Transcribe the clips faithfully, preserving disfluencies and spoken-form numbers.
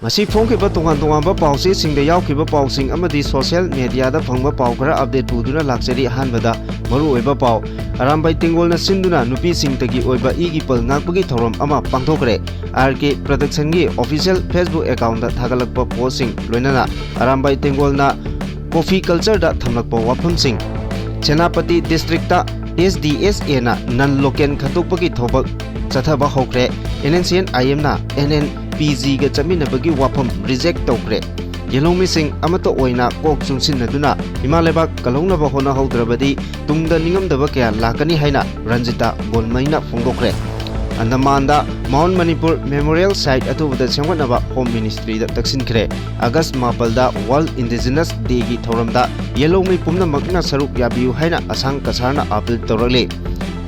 ꯉꯁꯤ ꯐꯣꯡꯈꯤꯕ ꯇꯣꯉꯥꯟ ꯇꯣꯉꯥꯟꯕ ꯄꯥꯎꯆꯦꯁꯤꯡꯗ ꯌꯥꯎꯈꯤꯕ ꯄꯥꯎꯁꯤꯡ ꯑꯃꯗꯤ social mediaꯗ ꯐꯪꯕ ꯄꯥꯎ ꯈꯔ update ꯄꯨꯗꯨꯅ ꯂꯥꯛꯆꯔꯤ꯫ ꯑꯍꯥꯟꯕꯗ ꯃꯔꯨꯑꯣꯏꯕ ꯄꯥꯎ, ꯑꯔꯥꯝꯕꯥꯏ ꯇꯦꯡꯒꯣꯜꯅ ꯁꯤꯟꯗꯨꯅ ꯅꯨꯄꯤꯁꯤꯡꯇꯒꯤ ꯑꯣꯏꯕ ꯏꯒꯤ ꯄꯜ ꯉꯥꯛꯄꯒꯤ ꯊꯧꯔꯝ ꯑꯃ ꯄꯥꯡꯊꯣꯛꯈ꯭ꯔꯦ꯫ ꯑꯥꯔ ꯀꯦ Productionꯒꯤ official Facebook accountꯇ ꯊꯥꯒꯠꯂꯛꯄ postꯁꯤꯡ, ꯂꯣꯏꯅꯅ ꯑꯔꯥꯝꯕꯥꯏ ꯇꯦꯡꯒꯣꯜꯅ coffee cultureꯗ ꯊꯝꯂꯛꯄ ꯋꯥꯐꯝꯁꯤꯡ, Senapati districtꯇ S D S Aꯅ non local ꯈꯟꯗꯣꯛꯄꯒꯤ ꯊꯕꯛ ꯆꯠꯊꯕ ꯍꯧꯈ꯭ꯔꯦ꯫ N N C N I Mꯅ N N P Gꯒ ꯆꯠꯃꯤꯟꯅꯕꯒꯤ ꯋꯥꯐꯝ reject ꯇꯧꯈ꯭ꯔꯦ꯫ ꯌꯦꯜꯍꯧꯃꯤꯁꯤꯡ ꯑꯃꯠꯇ ꯑꯣꯏꯅ ꯀꯣꯛ ꯆꯨꯡꯁꯤꯟꯅꯗꯨꯅ ꯏꯃꯥ ꯂꯩꯕꯥꯛ ꯀꯜꯍꯧꯅꯕ ꯍꯣꯠꯅꯍꯧꯗ꯭ꯔꯕꯗꯤ ꯇꯨꯡꯗ ꯅꯤꯡꯉꯝꯗꯕ ꯀꯌꯥ ꯂꯥꯛꯀꯅꯤ ꯍꯥꯏꯅ Ranjita ꯒꯣꯜꯃꯩꯅ ꯐꯣꯡꯗꯣꯛꯈ꯭ꯔꯦ꯫ ꯑꯟꯗꯃꯥꯟꯗ Mount Manipur Memorial Site ꯑꯊꯨꯕꯗ ꯁꯦꯝꯒꯠꯅꯕ Home Ministryꯗ ꯇꯛꯁꯤꯟꯈ꯭ꯔꯦ꯫ ꯑꯥꯒꯁ ꯃꯥꯄꯜꯗ World Indigenous Dayꯒꯤ ꯊꯧꯔꯝꯗ ꯌꯦꯜꯍꯧꯃꯤ ꯄꯨꯝꯅꯃꯛꯅ ꯁꯔꯨꯛ ꯌꯥꯕꯤꯌꯨ ꯍꯥꯏꯅ ꯑꯁꯥꯡ ꯀꯁꯥꯔꯅ appeal ꯇꯧꯔꯛꯂꯤ꯫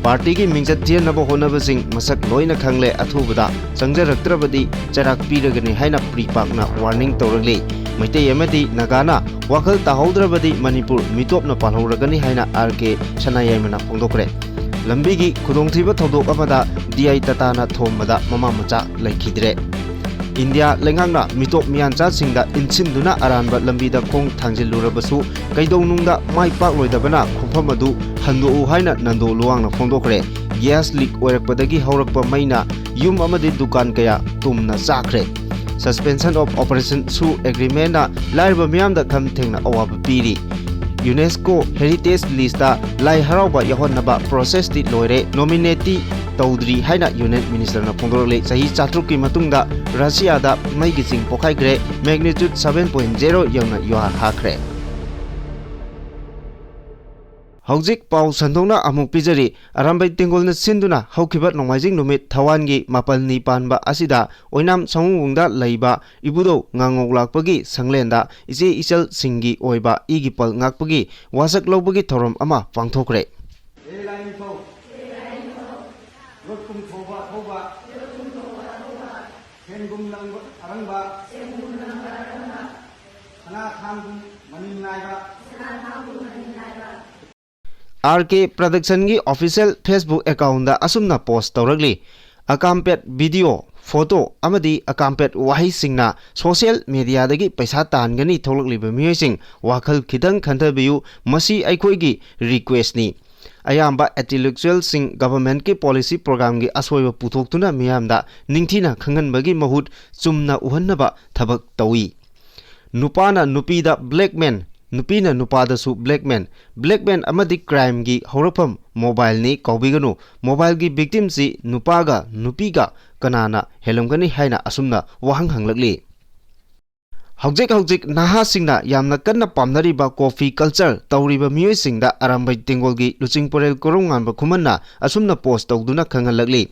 ꯄꯥꯔꯇꯤꯒꯤ ꯃꯤꯡꯆꯠ ꯊꯤꯍꯟꯅꯕ ꯍꯣꯠꯅꯕꯁꯤꯡ ꯃꯁꯛ ꯂꯣꯏꯅ ꯈꯪꯂꯦ, ꯑꯊꯨꯕꯗ ꯆꯪꯖꯔꯛꯇ꯭ꯔꯕꯗꯤ ꯆꯩꯔꯥꯛ ꯄꯤꯔꯒꯅꯤ ꯍꯥꯏꯅ ꯄ꯭ꯔꯤꯄꯥꯛꯅ warning ꯇꯧꯔꯛꯂꯤ꯫ ꯃꯩꯇꯩ ꯑꯃꯗꯤ ꯅꯥꯒꯥꯅ ꯋꯥꯈꯜ ꯇꯥꯍꯧꯗ꯭ꯔꯕꯗꯤ ꯃꯅꯤꯄꯨꯔ ꯃꯤꯇꯣꯞꯅ ꯄꯥꯜꯍꯧꯔꯒꯅꯤ ꯍꯥꯏꯅ ꯑꯥꯔ ꯀꯦ ꯁꯅꯥꯌꯥꯏꯃꯅ ꯐꯣꯡꯗꯣꯛꯈ꯭ꯔꯦ꯫ ꯂꯝꯕꯤꯒꯤ ꯈꯨꯗꯣꯡꯊꯤꯕ ꯊꯧꯗꯣꯛ ꯑꯃꯗ ꯗꯤ ꯑꯥꯏ ꯇꯥꯇꯥꯅ ꯊꯣꯝꯕꯗ ꯃꯃꯥ ꯃꯆꯥ ꯂꯩꯈꯤꯗ꯭ꯔꯦ꯫ ꯏꯟꯗꯤꯌꯥ ꯂꯩꯉꯥꯛꯅ ꯃꯤꯇꯣꯞ ꯃꯤꯌꯥꯟꯆꯥꯁꯤꯡꯗ ꯏꯟꯁꯤꯟꯗꯨꯅ ꯑꯔꯥꯟꯕ ꯂꯝꯕꯤꯗ ꯈꯣꯡ ꯊꯥꯡꯖꯤꯜꯂꯨꯔꯕꯁꯨ ꯀꯩꯗꯧꯅꯨꯡꯗ ꯃꯥꯏ ꯄꯥꯛꯂꯣꯏꯗꯕꯅ ꯈꯣꯡꯐꯝ ꯑꯗꯨ ꯍꯟꯗꯣꯛꯎ ꯍꯥꯏꯅ ꯅꯟꯗꯣ ꯂꯨꯋꯥꯡꯅ ꯐꯣꯡꯗꯣꯛꯈ꯭ꯔꯦ꯫ Gas leak ꯑꯣꯏꯔꯛꯄꯗꯒꯤ ꯍꯧꯔꯛꯄ ꯃꯩꯅ ꯌꯨꯝ ꯑꯃꯗꯤ ꯗꯨꯀꯥꯟ ꯀꯌꯥ ꯇꯨꯝꯅ ꯆꯥꯈ꯭ꯔꯦ꯫ Suspension of Operation ꯁꯨ agreementꯅ ꯂꯥꯏꯔꯕ ꯃꯤꯌꯥꯝꯗ ꯈꯝ ꯊꯦꯡꯅ ꯑꯋꯥꯕ ꯄꯤꯔꯤ꯫ UNESCO Heritage Listꯇ ꯂꯥꯏ ꯍꯔꯥꯎꯕ ꯌꯥꯎꯍꯟꯅꯕ processꯇꯤ ꯂꯣꯏꯔꯦ, nominateꯇꯤ ꯇꯧꯗ꯭ꯔꯤ ꯍꯥꯏꯅ Union Ministerꯅ ꯐꯣꯡꯗꯣꯔꯛꯂꯤ꯫ ꯆꯍꯤ ꯆꯥꯇ꯭ꯔꯨꯛꯀꯤ ꯃꯇꯨꯡꯗ ꯔꯁꯤꯌꯥꯗ ꯃꯩꯒꯤ ꯆꯤꯡ ꯄꯣꯛꯈꯥꯏꯈ꯭ꯔꯦ, magnitude seven point zero ꯌꯧꯅ ꯌꯨꯍꯥꯔ ꯍꯥꯈ꯭ꯔꯦ꯫ ꯍꯧꯖꯤꯛ ꯄꯥꯎ ꯁꯟꯗꯣꯛꯅ ꯑꯃꯨꯛ ꯄꯤꯖꯔꯤ꯫ ꯑꯔꯥꯝꯕꯩ ꯇꯦꯡꯒꯣꯜꯅ ꯁꯤꯟꯗꯨꯅ ꯍꯧꯈꯤꯕ ꯅꯣꯡꯃꯥꯏꯖꯤꯡ ꯅꯨꯃꯤꯠ ꯊꯋꯥꯟꯒꯤ ꯃꯥꯄꯜꯅꯤ ꯄꯥꯟꯕ ꯑꯁꯤꯗ ꯑꯣꯏꯅꯥꯝ ꯁꯥꯃꯨꯕꯨꯡꯗ ꯂꯩꯕ ꯏꯕꯨꯙꯧ ꯉꯥꯉꯧ ꯂꯥꯛꯄꯒꯤ ꯁꯪꯂꯦꯟꯗ ꯏꯆꯦ ꯏꯆꯜꯁꯤꯡꯒꯤ ꯑꯣꯏꯕ ꯏꯒꯤ ꯄꯜ ꯉꯥꯛꯄꯒꯤ ꯋꯥꯁꯛ ꯂꯧꯕꯒꯤ ꯊꯧꯔꯝ ꯑꯃ ꯄꯥꯡꯊꯣꯛꯈ꯭ꯔꯦ꯫ ꯍꯦ ꯂꯥꯏꯅꯤꯡꯊꯧ, ꯌꯣꯠꯀꯨꯝ ꯊꯧꯕ ꯊꯧꯕ, ꯁꯦꯟꯒꯨꯝ ꯂꯪꯕ ꯑꯔꯪꯕ, ꯁꯅꯥ ꯊꯥꯡꯒꯨꯝ ꯃꯅꯤꯟ ꯅꯥꯏꯕ꯫ ꯑꯥꯔ ꯀꯦ Productionꯒꯤ official Facebook accountꯇ ꯑꯁꯨꯝꯅ post ꯇꯧꯔꯛꯂꯤ꯫ ꯑꯀꯥꯝꯄꯦꯠ video ꯐꯣꯇꯣ ꯑꯃꯗꯤ ꯑꯀꯥꯝꯄꯦꯠ ꯋꯥꯍꯩꯁꯤꯡꯅ ꯁꯣꯁꯤꯌꯦꯜ ꯃꯦꯗꯤꯌꯥꯗꯒꯤ ꯄꯩꯁꯥ ꯇꯥꯟꯒꯅꯤ꯫ ꯊꯣꯛꯂꯛꯂꯤꯕ ꯃꯤꯑꯣꯏꯁꯤꯡ, ꯋꯥꯈꯜ ꯈꯤꯇꯪ ꯈꯟꯊꯕꯤꯌꯨ, ꯃꯁꯤ ꯑꯩꯈꯣꯏꯒꯤ ꯔꯤꯀ꯭ꯋꯦꯁꯅꯤ꯫ ꯑꯌꯥꯝꯕ ꯏꯟꯇꯦꯂꯦꯛꯆꯨꯋꯦꯜꯁꯤꯡ ꯒꯚꯔꯟꯃꯦꯟꯠꯀꯤ ꯄꯣꯂꯤꯁꯤ ꯄ꯭ꯔꯣꯒ꯭ꯔꯥꯝꯒꯤ ꯑꯁꯣꯏꯕ ꯄꯨꯊꯣꯛꯇꯨꯅ ꯃꯤꯌꯥꯝꯗ ꯅꯤꯡꯊꯤꯅ ꯈꯪꯍꯟꯕꯒꯤ ꯃꯍꯨꯠ ꯆꯨꯝꯅ ꯎꯍꯟꯅꯕ ꯊꯕꯛ ꯇꯧꯏ꯫ ꯅꯨꯄꯥꯅ ꯅꯨꯄꯤꯗ ꯕ꯭ꯂꯦꯛꯃꯦꯟ, ꯅꯨꯄꯤꯅ ꯅꯨꯄꯥꯗꯁꯨ ꯕ꯭ꯂꯦꯛꯃꯦꯟ꯫ ꯕ꯭ꯂꯦꯛꯃꯦꯟ ꯑꯃꯗꯤ ꯀ꯭ꯔꯥꯏꯝꯒꯤ ꯍꯧꯔꯛꯐꯝ ꯃꯣꯕꯥꯏꯜꯅꯤ꯫ ꯀꯥꯎꯕꯤꯒꯅꯨ, ꯃꯣꯕꯥꯏꯜꯒꯤ ꯚꯤꯛꯇꯤꯝꯁꯤ ꯅꯨꯄꯥꯒ ꯅꯨꯄꯤꯒ ꯀꯅꯥꯅ ꯍꯦꯜꯂꯝꯒꯅꯤ ꯍꯥꯏꯅ ꯑꯁꯨꯝꯅ ꯋꯥꯍꯪ ꯍꯪꯂꯛꯂꯤ꯫ ꯍꯧꯖꯤꯛ ꯍꯧꯖꯤꯛ ꯅꯍꯥꯁꯤꯡꯅ ꯌꯥꯝꯅ ꯀꯟꯅ ꯄꯥꯝꯅꯔꯤꯕ ꯀꯣꯐꯤ ꯀꯜꯆꯔ ꯇꯧꯔꯤꯕ ꯃꯤꯑꯣꯏꯁꯤꯡꯗ ꯑꯔꯥꯝꯕꯥꯏ ꯇꯦꯡꯒꯣꯜꯒꯤ ꯂꯨꯆꯤꯡ ꯄꯨꯔꯦꯜ ꯀꯣꯔꯧꯉꯥꯟꯕ ꯈꯨꯃꯟꯅ ꯑꯁꯨꯝꯅ ꯄꯣꯁ ꯇꯧꯗꯨꯅ ꯈꯪꯍꯜꯂꯛꯂꯤ꯫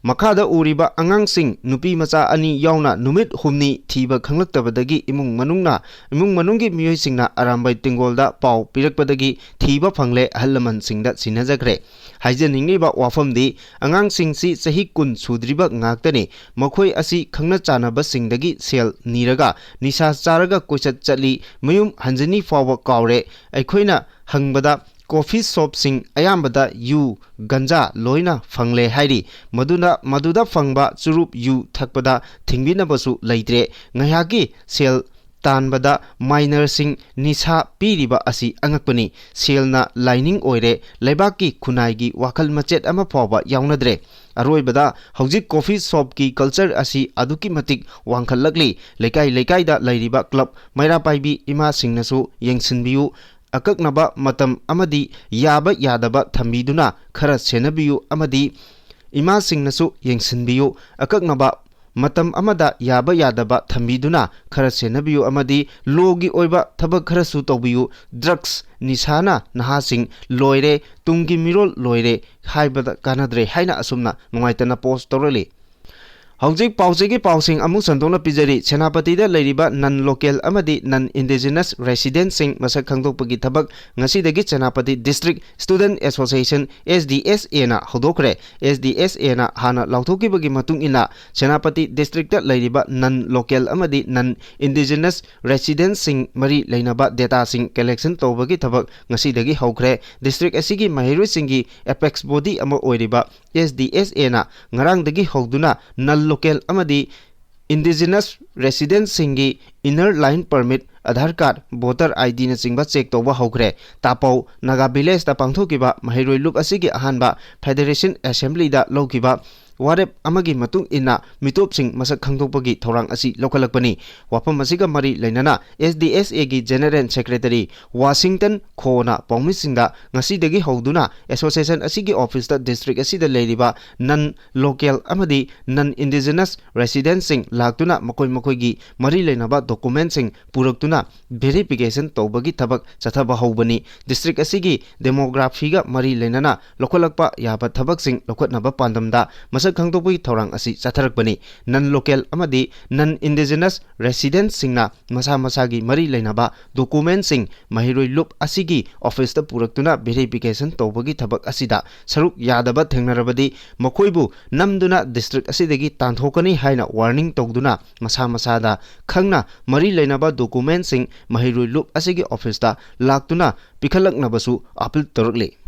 ꯃꯈꯥꯗ ꯎꯔꯤꯕ ꯑꯉꯥꯡꯁꯤꯡ, ꯅꯨꯄꯤ ꯃꯆꯥ ꯑꯅꯤ ꯌꯥꯎꯅ, ꯅꯨꯃꯤꯠ ꯍꯨꯝꯅꯤ ꯊꯤꯕ ꯈꯪꯂꯛꯇꯕꯗꯒꯤ ꯏꯃꯨꯡ ꯃꯅꯨꯡꯅ, ꯏꯃꯨꯡ ꯃꯅꯨꯡꯒꯤ ꯃꯤꯑꯣꯏꯁꯤꯡꯅ ꯑꯔꯥꯝꯕꯥꯏ ꯇꯦꯡꯒꯣꯜꯗ ꯄꯥꯎ ꯄꯤꯔꯛꯄꯗꯒꯤ ꯊꯤꯕ ꯐꯪꯂꯦ, ꯑꯍꯜ ꯂꯃꯟꯁꯤꯡꯗ ꯁꯤꯟꯅꯖꯈ꯭ꯔꯦ꯫ ꯍꯥꯏꯖꯅꯤꯡꯂꯤꯕ ꯋꯥꯐꯝꯗꯤ, ꯑꯉꯥꯡꯁꯤꯡꯁꯤ ꯆꯍꯤ ꯀꯨꯟ ꯁꯨꯗ꯭ꯔꯤꯕ ꯉꯥꯛꯇꯅꯤ꯫ ꯃꯈꯣꯏ ꯑꯁꯤ ꯈꯪꯅ ꯆꯥꯟꯅꯕꯁꯤꯡꯗꯒꯤ ꯁꯦꯜ ꯅꯤꯔꯒ ꯅꯤꯁꯥ ꯆꯥꯔꯒ ꯀꯣꯏꯆꯠ ꯆꯠꯂꯤ, ꯃꯌꯨꯝ ꯍꯟꯖꯅꯤ ꯐꯥꯎꯕ ꯀꯥꯎꯔꯦ꯫ ꯑꯩꯈꯣꯏꯅ ꯍꯪꯕꯗ ꯀꯣꯐꯤ ꯁꯣꯞꯁꯤꯡ ꯑꯌꯥꯝꯕꯗ ꯌꯨ, ꯒꯟꯖꯥ ꯂꯣꯏꯅ ꯐꯪꯂꯦ ꯍꯥꯏꯔꯤ꯫ ꯃꯗꯨꯅ, ꯃꯗꯨꯗ ꯐꯪꯕ ꯆꯨꯔꯨꯞ, ꯌꯨ ꯊꯛꯄꯗ ꯊꯤꯡꯕꯤꯅꯕꯁꯨ ꯂꯩꯇ꯭ꯔꯦ꯫ ꯉꯥꯏꯍꯥꯛꯀꯤ ꯁꯦꯜ ꯇꯥꯟꯕꯗ ꯃꯥꯏꯅꯔꯁꯤꯡ ꯅꯤꯁꯥ ꯄꯤꯔꯤꯕ ꯑꯁꯤ ꯑꯉꯛꯄꯅꯤ꯫ ꯁꯦꯜꯅ ꯂꯥꯏꯅꯤꯡ ꯑꯣꯏꯔꯦ꯫ ꯂꯩꯕꯥꯛꯀꯤ ꯈꯨꯟꯅꯥꯏꯒꯤ ꯋꯥꯈꯜ ꯃꯆꯦꯠ ꯑꯃ ꯐꯥꯎꯕ ꯌꯥꯎꯅꯗ꯭ꯔꯦ꯫ ꯑꯔꯣꯏꯕꯗ, ꯍꯧꯖꯤꯛ ꯀꯣꯐꯤ ꯁꯣꯞꯀꯤ ꯀꯜꯆꯔ ꯑꯁꯤ ꯑꯗꯨꯛꯀꯤ ꯃꯇꯤꯛ ꯋꯥꯡꯈꯠꯂꯛꯂꯤ꯫ ꯂꯩꯀꯥꯏ ꯂꯩꯀꯥꯏꯗ ꯂꯩꯔꯤꯕ ꯀ꯭ꯂꯕ, ꯃꯩꯔꯥ ꯄꯥꯏꯕꯤ ꯏꯃꯥꯁꯤꯡꯅꯁꯨ ꯌꯦꯡꯁꯤꯟꯕꯤꯌꯨ꯫ ꯑꯀꯛꯅꯕ ꯃꯇꯝ ꯑꯃꯗꯤ ꯌꯥꯕ ꯌꯥꯗꯕ ꯊꯝꯕꯤꯗꯨꯅ ꯈꯔ ꯁꯦꯟꯅꯕꯤꯌꯨ ꯑꯃꯗꯤ ꯏꯃꯥꯁꯤꯡꯅꯁꯨ ꯌꯦꯡꯁꯤꯟꯕꯤꯌꯨ꯫ ꯑꯀꯛꯅꯕ ꯃꯇꯝ ꯑꯃꯗ ꯌꯥꯕ ꯌꯥꯗꯕ ꯊꯝꯕꯤꯗꯨꯅ ꯈꯔ ꯁꯦꯟꯅꯕꯤꯌꯨ ꯑꯃꯗꯤ ꯂꯣꯒꯤ ꯑꯣꯏꯕ ꯊꯕꯛ ꯈꯔꯁꯨ ꯇꯧꯕꯤꯌꯨ꯫ ꯗ꯭ꯔꯒꯁ ꯅꯤꯁꯥꯅ ꯅꯍꯥꯁꯤꯡ ꯂꯣꯏꯔꯦ, ꯇꯨꯡꯒꯤ ꯃꯤꯔꯣꯜ ꯂꯣꯏꯔꯦ ꯍꯥꯏꯕꯗ ꯀꯥꯟꯅꯗ꯭ꯔꯦ ꯍꯥꯏꯅ ꯑꯁꯨꯝꯅ ꯅꯨꯡꯉꯥꯏꯇꯅ ꯄꯣꯁ ꯇꯧꯔꯛꯂꯤ꯫ ꯍꯧꯖꯤꯛ ꯄꯥꯎꯆꯦꯒꯤ ꯄꯥꯎꯁꯤꯡ ꯑꯃꯨꯛ ꯁꯟꯗꯣꯛꯅ ꯄꯤꯖꯔꯤ꯫ ꯁꯦꯅꯥꯄꯇꯤꯗ ꯂꯩꯔꯤꯕ non local ꯑꯃꯗꯤ non indigenous residentꯁꯤꯡ ꯃꯁꯛ ꯈꯪꯗꯣꯛꯄꯒꯤ ꯊꯕꯛ ꯉꯁꯤꯗꯒꯤ Senapati District Student Association, S D S Aꯅ ꯍꯧꯗꯣꯛꯈ꯭ꯔꯦ꯫ S D S Aꯅ ꯍꯥꯟꯅ ꯂꯥꯎꯊꯣꯛꯈꯤꯕꯒꯤ ꯃꯇꯨꯡ ꯏꯟꯅ, ꯁꯦꯅꯥꯄꯇꯤ districtꯇ ꯂꯩꯔꯤꯕ non local ꯑꯃꯗꯤ non indigenous residentꯁꯤꯡ ꯃꯔꯤ ꯂꯩꯅꯕ dataꯁꯤꯡ collection ꯇꯧꯕꯒꯤ ꯊꯕꯛ ꯉꯁꯤꯗꯒꯤ ꯍꯧꯈ꯭ꯔꯦ꯫ District ꯑꯁꯤꯒꯤ ꯃꯍꯩꯔꯣꯏꯁꯤꯡꯒꯤ apex body ꯑꯃ ꯑꯣꯏꯔꯤꯕ S D S Aꯅ ꯉꯔꯥꯡꯗꯒꯤ ꯍꯧꯗꯨꯅ non local ꯑꯃꯗꯤ indigenous residents ꯁꯤꯡꯒꯤ inner line permit, Aadhaar card, voter I D ꯅꯆꯤꯡꯕ check ꯇꯧꯕ ꯍꯧꯈ꯭ꯔꯦ꯫ ꯇꯥꯄꯧ ꯅꯥꯒꯥ village ꯇ ꯄꯥꯡꯊꯣꯛꯈꯤꯕ ꯃꯍꯩꯔꯣꯏ ꯂꯨꯞ ꯑꯁꯤꯒꯤ ꯑꯍꯥꯟꯕ Federation Assembly ꯗ ꯂꯧꯈꯤꯕ ꯋꯥꯔꯦꯞ ꯑꯃꯒꯤ ꯃꯇꯨꯡ ꯏꯟꯅ ꯃꯤꯇꯣꯞꯁꯤꯡ ꯃꯁꯛ ꯈꯪꯗꯣꯛꯄꯒꯤ ꯊꯧꯔꯥꯡ ꯑꯁꯤ ꯂꯧꯈꯠꯂꯛꯄꯅꯤ꯫ ꯋꯥꯐꯝ ꯑꯁꯤꯒ ꯃꯔꯤ ꯂꯩꯅꯅ S D S A ꯒꯤ General Secretary ꯋꯥꯁꯤꯡꯇꯟ ꯈꯣꯅ ꯄꯥꯎꯃꯤꯁꯤꯡꯗ ꯉꯁꯤꯗꯒꯤ ꯍꯧꯗꯨꯅ association ꯑꯁꯤꯒꯤ office ꯇ district ꯑꯁꯤꯗ ꯂꯩꯔꯤꯕ non local ꯑꯃꯗꯤ non indigenous residents ꯁꯤꯡ ꯂꯥꯛꯇꯨꯅ ꯃꯈꯣꯏ ꯃꯈꯣꯏꯒꯤ ꯃꯔꯤ ꯂꯩꯅꯕ document ꯁꯤꯡ ꯄꯨꯔꯛꯇꯨꯅ verification ꯇꯧꯕꯒꯤ ꯊꯕꯛ ꯆꯠꯊꯕ ꯍꯧꯕꯅꯤ꯫ District ꯑꯁꯤꯒꯤ demography ꯒ ꯃꯔꯤ ꯂꯩꯅꯅ ꯂꯧꯈꯠꯂꯛꯄ ꯌꯥꯕ ꯊꯕꯛꯁꯤꯡ ꯂꯧꯈꯠꯅꯕ ꯄꯥꯟꯗꯝꯗ ꯃꯁꯛ ꯈꯪꯗꯣꯛꯄꯒꯤ ꯊꯧꯔꯥꯡ ꯑꯁꯤ ꯆꯠꯊꯔꯛꯄꯅꯤ꯫ Non local ꯑꯃꯗꯤ non indigenous residents ꯁꯤꯡꯅ ꯃꯁꯥ ꯃꯁꯥꯒꯤ ꯃꯔꯤ ꯂꯩꯅꯕ document ꯁꯤꯡ ꯃꯍꯩꯔꯣꯏ ꯂꯨꯞ ꯑꯁꯤꯒꯤ office ꯇ ꯄꯨꯔꯛꯇꯨꯅ verification ꯇꯧꯕꯒꯤ ꯊꯕꯛ ꯑꯁꯤꯗ ꯁꯔꯨꯛ ꯌꯥꯗꯕ ꯊꯦꯡꯅꯔꯕꯗꯤ ꯃꯈꯣꯏꯕꯨ ꯅꯝꯗꯨꯅ district ꯑꯁꯤꯗꯒꯤ ꯇꯥꯟꯊꯣꯛꯀꯅꯤ ꯍꯥꯏꯅ warning ꯇꯧꯗꯨꯅ ꯃꯁꯥ ꯃꯁꯥꯗ ꯈꯪꯅ ꯃꯔꯤ ꯂꯩꯅꯕ document ꯁꯤꯡ ꯃꯍꯩꯔꯣꯏ ꯂꯨꯞ ꯑꯁꯤꯒꯤ office ꯇ ꯂꯥꯛꯇꯨꯅ ꯄꯤꯈꯠꯂꯛꯅꯕꯁꯨ appeal ꯇꯧꯔꯛꯂꯤ꯫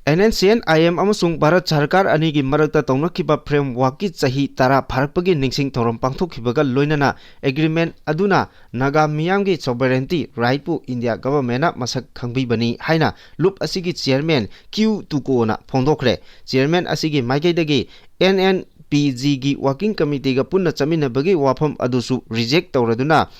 N N C N I M ꯑꯃꯁꯨꯡ ꯚꯥꯔꯠ ꯁꯔꯀꯥꯔ ꯑꯅꯤꯒꯤ ꯃꯔꯛꯇ ꯇꯧꯅꯈꯤꯕ framework ꯀꯤ ꯆꯍꯤ ꯇꯔꯥ ꯐꯥꯔꯛꯄꯒꯤ ꯅꯤꯡꯁꯤꯡ ꯊꯧꯔꯝ ꯄꯥꯡꯊꯣꯛꯈꯤꯕꯒ ꯂꯣꯏꯅꯅ agreement ꯑꯗꯨꯅ ꯅꯥꯒꯥ ꯃꯤꯌꯥꯝꯒꯤ sovereignty right ꯄꯨ India government ꯅ ꯃꯁꯛ ꯈꯪꯕꯤꯕꯅꯤ ꯍꯥꯏꯅ ꯂꯨꯞ ꯑꯁꯤꯒꯤ chairman Q Tuko ꯅ ꯐꯣꯡꯗꯣꯛꯈ꯭ꯔꯦ꯫ Chairman ꯑꯁꯤꯒꯤ ꯃꯥꯏꯀꯩꯗꯒꯤ N N P G ꯒꯤ working committee ꯒ ꯄꯨꯟꯅ ꯆꯠꯃꯤꯟꯅꯕꯒꯤ ꯋꯥꯐꯝ ꯑꯗꯨꯁꯨ reject ꯇꯧꯔꯗꯨꯅ,